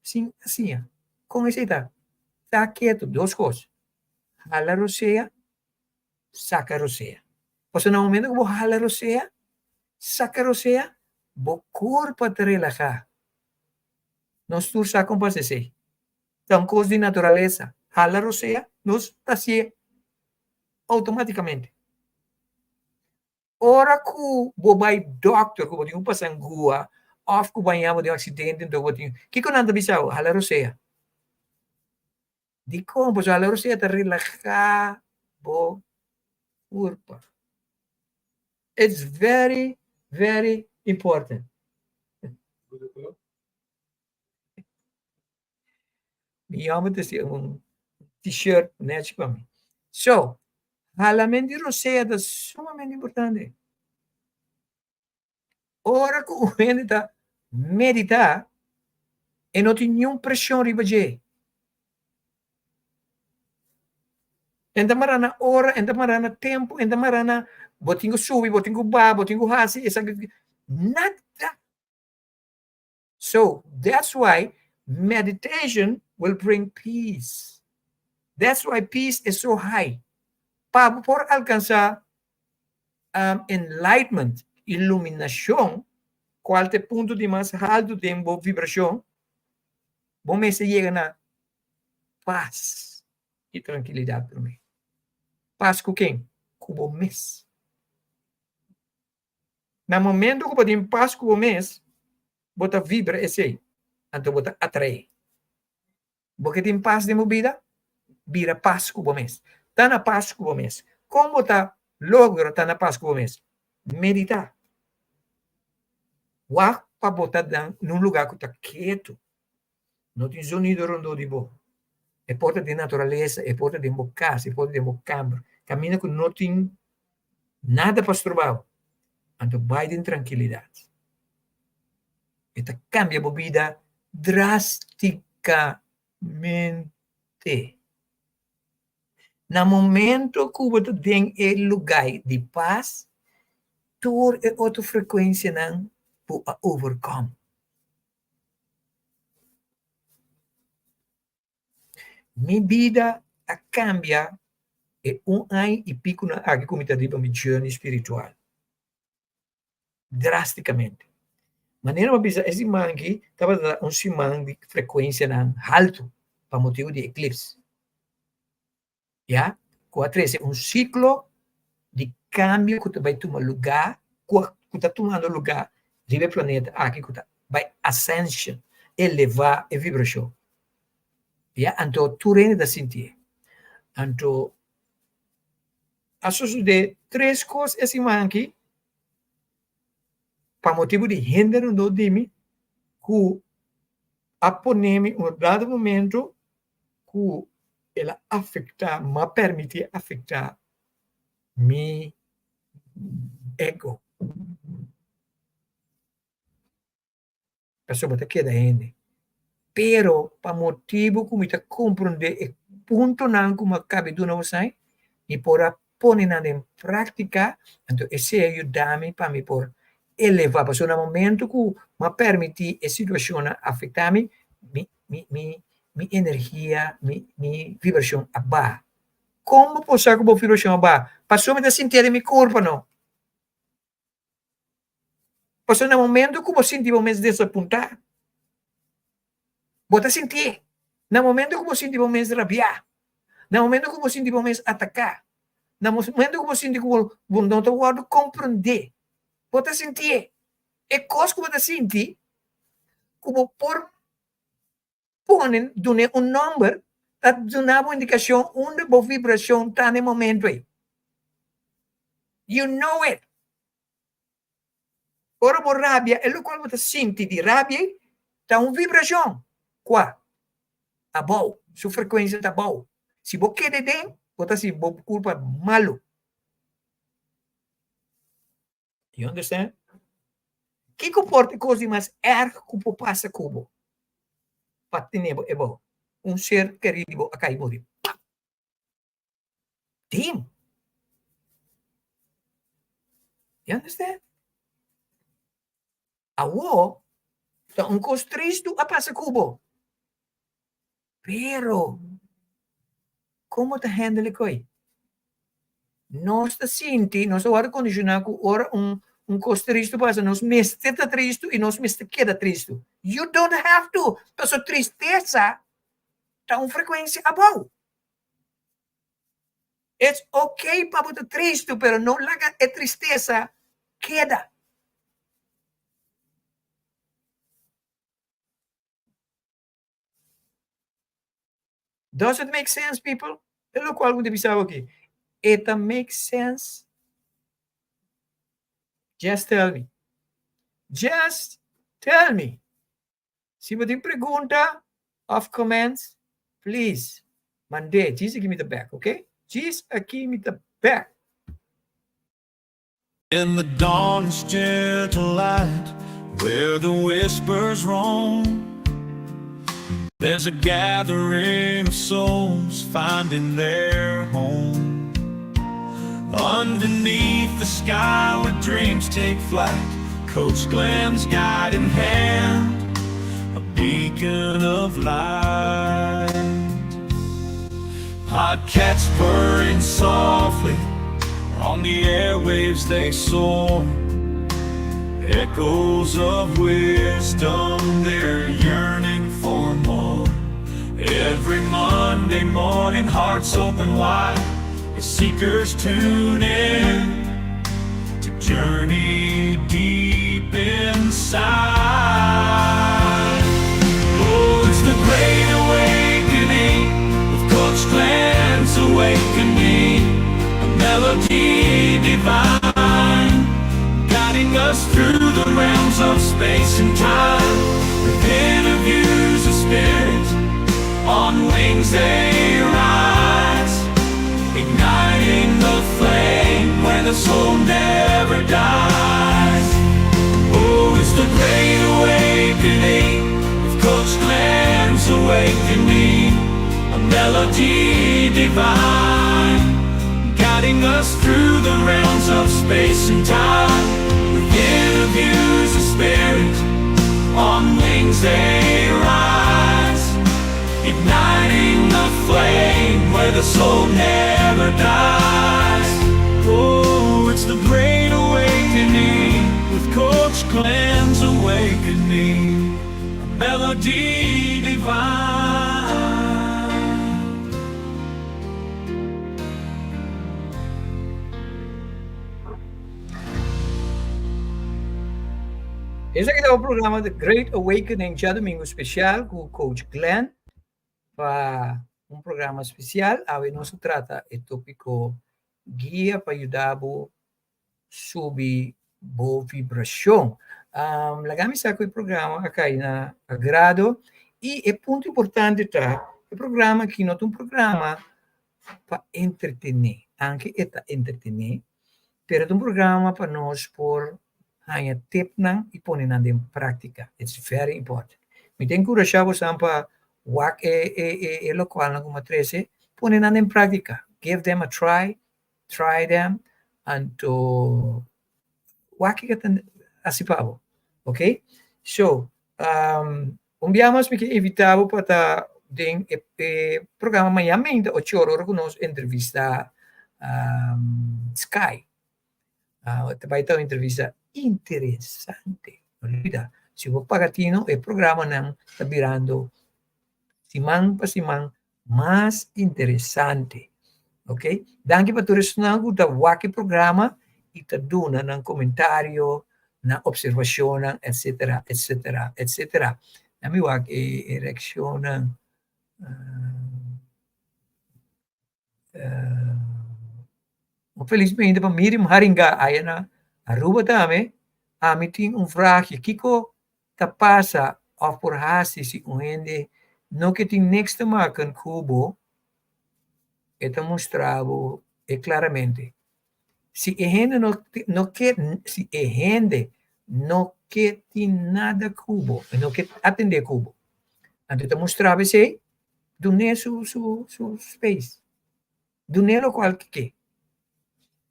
sin a siña. Kon esei ta? Ta ketu, dos kos, hala rosea, saka rosea. Pasobra na momento ku bo hala rosea, saka rosea, bo kurpa ta relahá. Nos tur sa kon pasa esei. Ta un kos di naturalesa. Hala rosea, nos ta hasié outomátikamente. Ora ku bo bai dòkter ku bo tin un pasangua òf ku bo a yama den un aksidente anto bo tin, kiko nan ta bisa bo? Hala rosea. Dikon? Pasobra hala rosea ta relahá bo kurpa. It's very, very important. Mi hòmber ta hasi un t-shirt nèchi pa mi. So, halament di rosea ta sumamente importante. Ora ku un hende ta meditá, e no tin niun preshon riba dje. En ta mará na ora, en ta mará na tempu, en ta mará na bo tin ku subi, bo tin ku baha, bo tin ku hasi esaki. Nada! So that's why meditation will bring peace. That's why peace is so high. Pa bo por alkansá enlightenment, iluminashon, kual ta e punto di mas haltu den bo vibrashon, bo mester yega na pas i trankilidat promé. Pas ku ken? Ku bo mes. Na momento ku bo tin pas ku bo mes, bo ta vibra esei, anto bo ta atraé. Bo ke tin pas den bo bida? Bira pas ku bo mes. Ta na pas ku bo mes. Kon bo ta logra ta na pas ku bo mes? Meditá. Wak pa bo ta na un lugá ku ta ketu. No tin zonido rondó di bo. E por ta den naturalesa, e por ta den bo kas, e por ta den bo kamber. Kaminda ku no tin nada pa stroba bo. Anto bai den trankilidat. E ta kambia bo bida drástikamente. Na momento ku bo ta den e lugá di pas, tur e otro frekuensianan bo a overkome. Mi bida a kambia e un aña i pikonan aki ku mi ta riba mi journey spiritual. Drástikamente. Manera mi a bisa e siman aki tabata un siman di frekuensianan haltu pa motibu di eclipse. Ya, ku a trese un siklo di kambio ku ta bai tuma lugá, ku ku ta tumando lugá riba e planeta aki ku ta bai ascension, elevá e vibrashon. Ya, anto tur hende ta sintié. Anto a sosodé tres kos e siman aki pa motibu di hende rondó di mi ku a pone mi un dado momento ku el a afektá, m'a permití afektá mi ego. Pasobra bo ta keda hende. Pero pa motibu ku mi ta komprondé e puntonan ku mi a kaba di duna boso, mi por a pone nan den práktika, anto esei a yuda mi pa mi por elevá. Pasobra na momento ku mi a permití e situashonnan afektá mi, mi mi mi mi energia, mi mi vibrashon a baha. Kon bo por sa ku bo vibrashon a baha? Pasobra mi ta sintié den mi kurpa no. Pasobra na momento ku bo sinti bo mes desapuntá, bo ta sintié. Na momento ku bo sinti bo mes rabiá, na momento ku bo sinti bo mes ataká, na momento ku bo sinti ku bo no ta wòrdu komprendé, bo ta sintié. E kos ku bo ta sinti ku bo por pone dun'é un nòmber ta duna bo indikashon unda bo vibrashon ta na e momento ei. You know it. Ora bo rabia, e lokual bo ta sinti di rabia ei ta un vibrashon. Kua? Abou. Su frekuensia ta abou. Si bo keda den, bo ta sinti bo kurpa malu. You understand? Kiko por ta e kos di mas erg ku por pasa ku bo pa tene bo ebou? Un ser kerí di bo a kai muri. Pap! Damn! You understand? Awor ta un kos tristu a pasa ku bo. Pero, kon bo ta handle e koi? Nos ta sinti, nos ta wòrdu kondishoná ku ora un un kos tristu pasa, nos mester ta tristu i nos mester keda tristu. You don't have to! Pasobra tristesa ta un frekuensia abou. It's okay pa bo ta tristu, pero no laga e tristesa keda. Does it make sense, people? E lokual ku mi ta bisa bo aki, e ta make sense? Just tell me. Just tell me. Si bo tin pregunta of comments, please mand'é. Djis aki mi ta bek, ok? Djis aki mi ta bek. In the dawn's gentle light, where the whispers roam, there's a gathering of souls finding their home. Underneath the sky where dreams take flight, Coach Glenn's guiding hand. light. Podcasts purring softly on the airwaves they soar. Echoes of wisdom, they're yearning for more. Every Monday morning, hearts open wide as seekers tune in to journey deep inside. Oh, it's the great awakening with Coach Glenn's awakening, a melody divine, guiding us through the realms of space and time. With interviews of spirit, on wings they rise, igniting the flame where the soul never dies. Oh, it's the great awakening with Coach Glenn's awakening, a melody divine, guiding us through the realms of space and time. With interviews of spirit, on wings they rise, igniting the flame where the soul never dies. Oh, it's the great awakening with Coach Glenn's awakening, a melody divine. Esaki ta e programa The Great Awakening djadumingu spesial ku Coach Glenn pa un programa spesial. Awe nos ta trata e tópiko guia pa yuda bo subi bo vibrashon. Um, laga mi sa ku e programa a kai na agrado i e punto importante ta e programa aki no ta un programa pa entretené, anke e ta entretené, pero ta un programa pa nos por haña tipnan i pone nan den práktika. It's very important. Mi ta enkurashá bosan pa wak e e e e lokualnan ku mi a trese, pone nan den práktika. Give them a try, try them, anto wak kiko ta hasi pa bo. Ok? So, um, un bia mas mi ke invitá bo pa ta den e e programa mañana meinta ocho ora ora ku nos entrevista um, Sky. Uh, ta bai ta un entrevista interesante. No lubida, si bo paga tino, e programanan ta birando siman pa siman mas interesante. Ok? Danki pa tur esnan ku ta wak e programa i ta duna nan komentario, nan observashonnan, etsetera, etsetera, etsetera. Na mi wak e, e reakshonnan. Uh, uh, un felismente pa Miriam Haringa aya na Aruba tambe. Ami tin un vraagje. Kiko ta pasa òf por hasi si un hende no ke tin niks te maken ku bo, e ta mustra bo e klaramente. Si e hende no no ke si e hende no ke tin nada ku bo, e no ke atendé ku bo, anto e ta mustra bo esei, dun'é su su su space, dun'é lokual ke ke.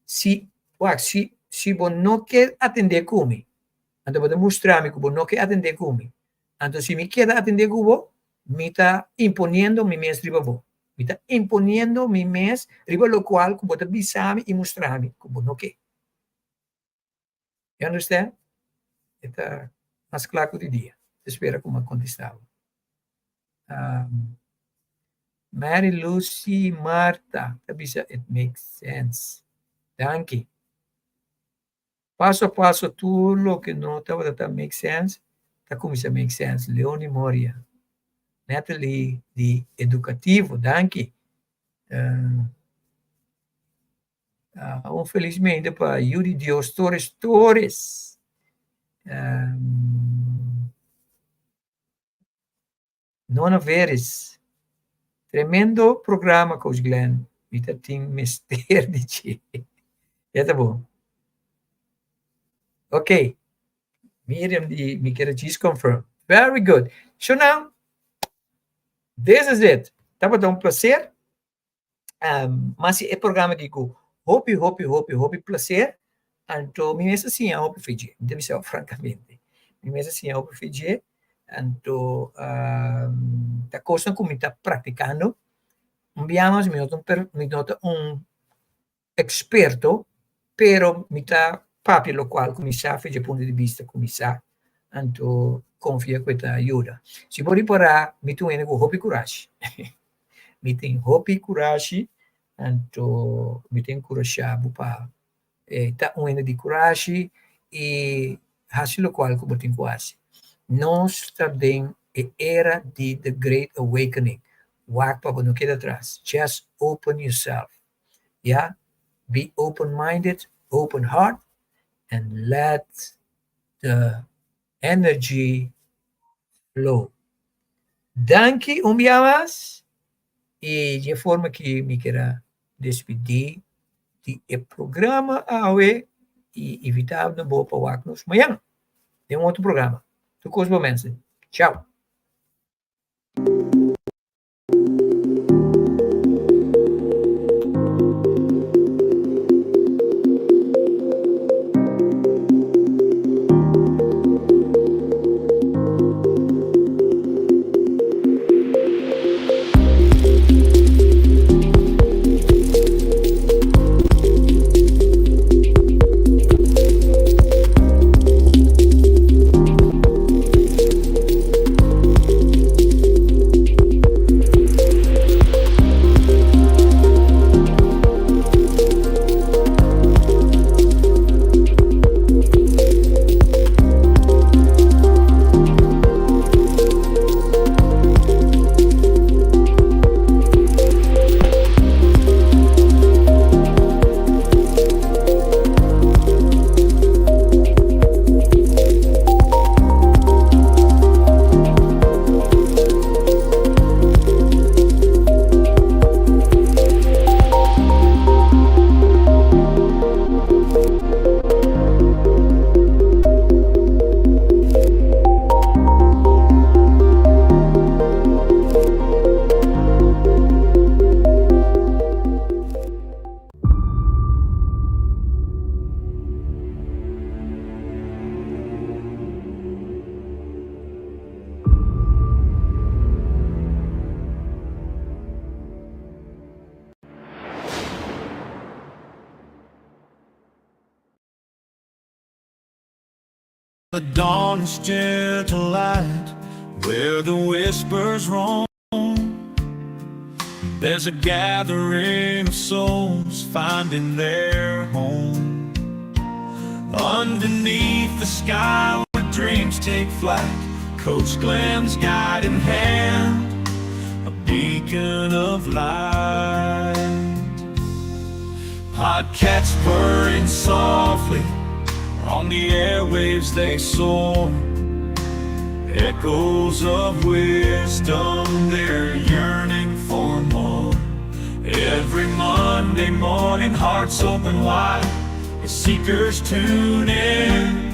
Si, wak, si, si bo no ke atendé ku mi, anto bo ta mustra mi ku bo no ke atendé ku mi. Anto si mi keda atendé ku bo, mi ta imponiendo mi mes riba bo. Mi ta imponiendo mi mes riba lokual ku bo ta bisa mi i mustra mi ku bo no ke. You understand? E ta mas kla ku di dia. Ta spera ku mi a kontestá bo. Um, Mary Lucy Marta ta bisa it makes sense. Danki. Paso a paso tur loke no tabata ta make sense ta kuminsá make sense. Leonie Moria. Natalie di Educativo, danki. Uh, uh, un felizmente pa Yu di Dios Torres Torres. Um, Nona Veres. Tremendo programa, Coach Glenn. Mi ta tin mester di dje. Ya ta bon. Ok. Miriam di mi kier djis confirm. Very good. So now, this is it. Tabata un placer. Um, mas e programa aki ku hopi, hopi, hopi, hopi placer. Anto mi mes a siña hopi fe dje. Mi ta bisa francamente. Mi mes a siña hopi fe dje. Anto ta kosnan ku mi ta praktikando. Un bia mas mi no ta un per mi no ta un eksperto, pero mi ta papia lokual ku mi sa for dje punto di bista ku mi sa. Anto konfia ku e ta yuda. Si bo ripará mi ta un hende ku hopi kurashi. Mi tin hopi kurashi, anto mi ta enkurashá bo pa ta un hende di kurashi i hasi lokual ku bo tin ku hasi. Nos ta den e era di the great awakening. Wak pa bo no keda atras. Just open yourself. Ya, be open minded, open heart and let the energy flow. Danki un bia mas i di e forma ki mi kier a despidi di e programa awe i invita bo pa wak nos mañana den un otro programa. Tur kos bo mensen. Chao. The dawn's gentle light, where the whispers roam, there's a gathering of souls finding their home. Underneath the sky where dreams take flight, Coach Glenn's guiding hand, a beacon of light. Podcasts purring softly, on the airwaves they soar. Echoes of wisdom, they're yearning for more. Every Monday morning, hearts open wide as seekers tune in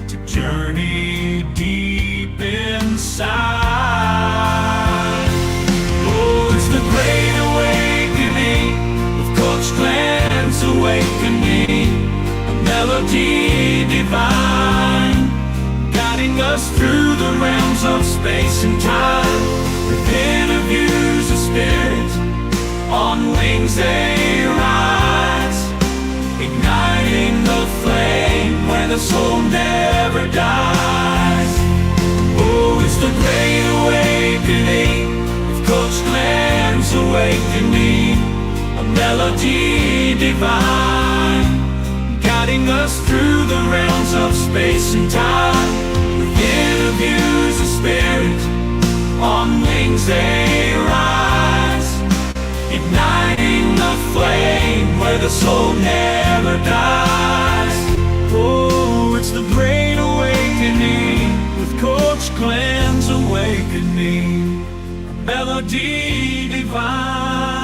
to journey deep inside. Oh, it's the great awakening with Coach Glenn's awakening, a melody divine, guiding us through the realms of space and time. With interviews of spirit, on wings they rise, igniting the flame where the soul never dies. Oh, it's the great awakening with Coach Glenn's awakening, a melody divine, guiding us through the realms of space and time. With interviews of spirit, on wings they rise, igniting the flame where the soul never dies. Oh, it's the great awakening with Coach Glenn's awakening, a melody divine.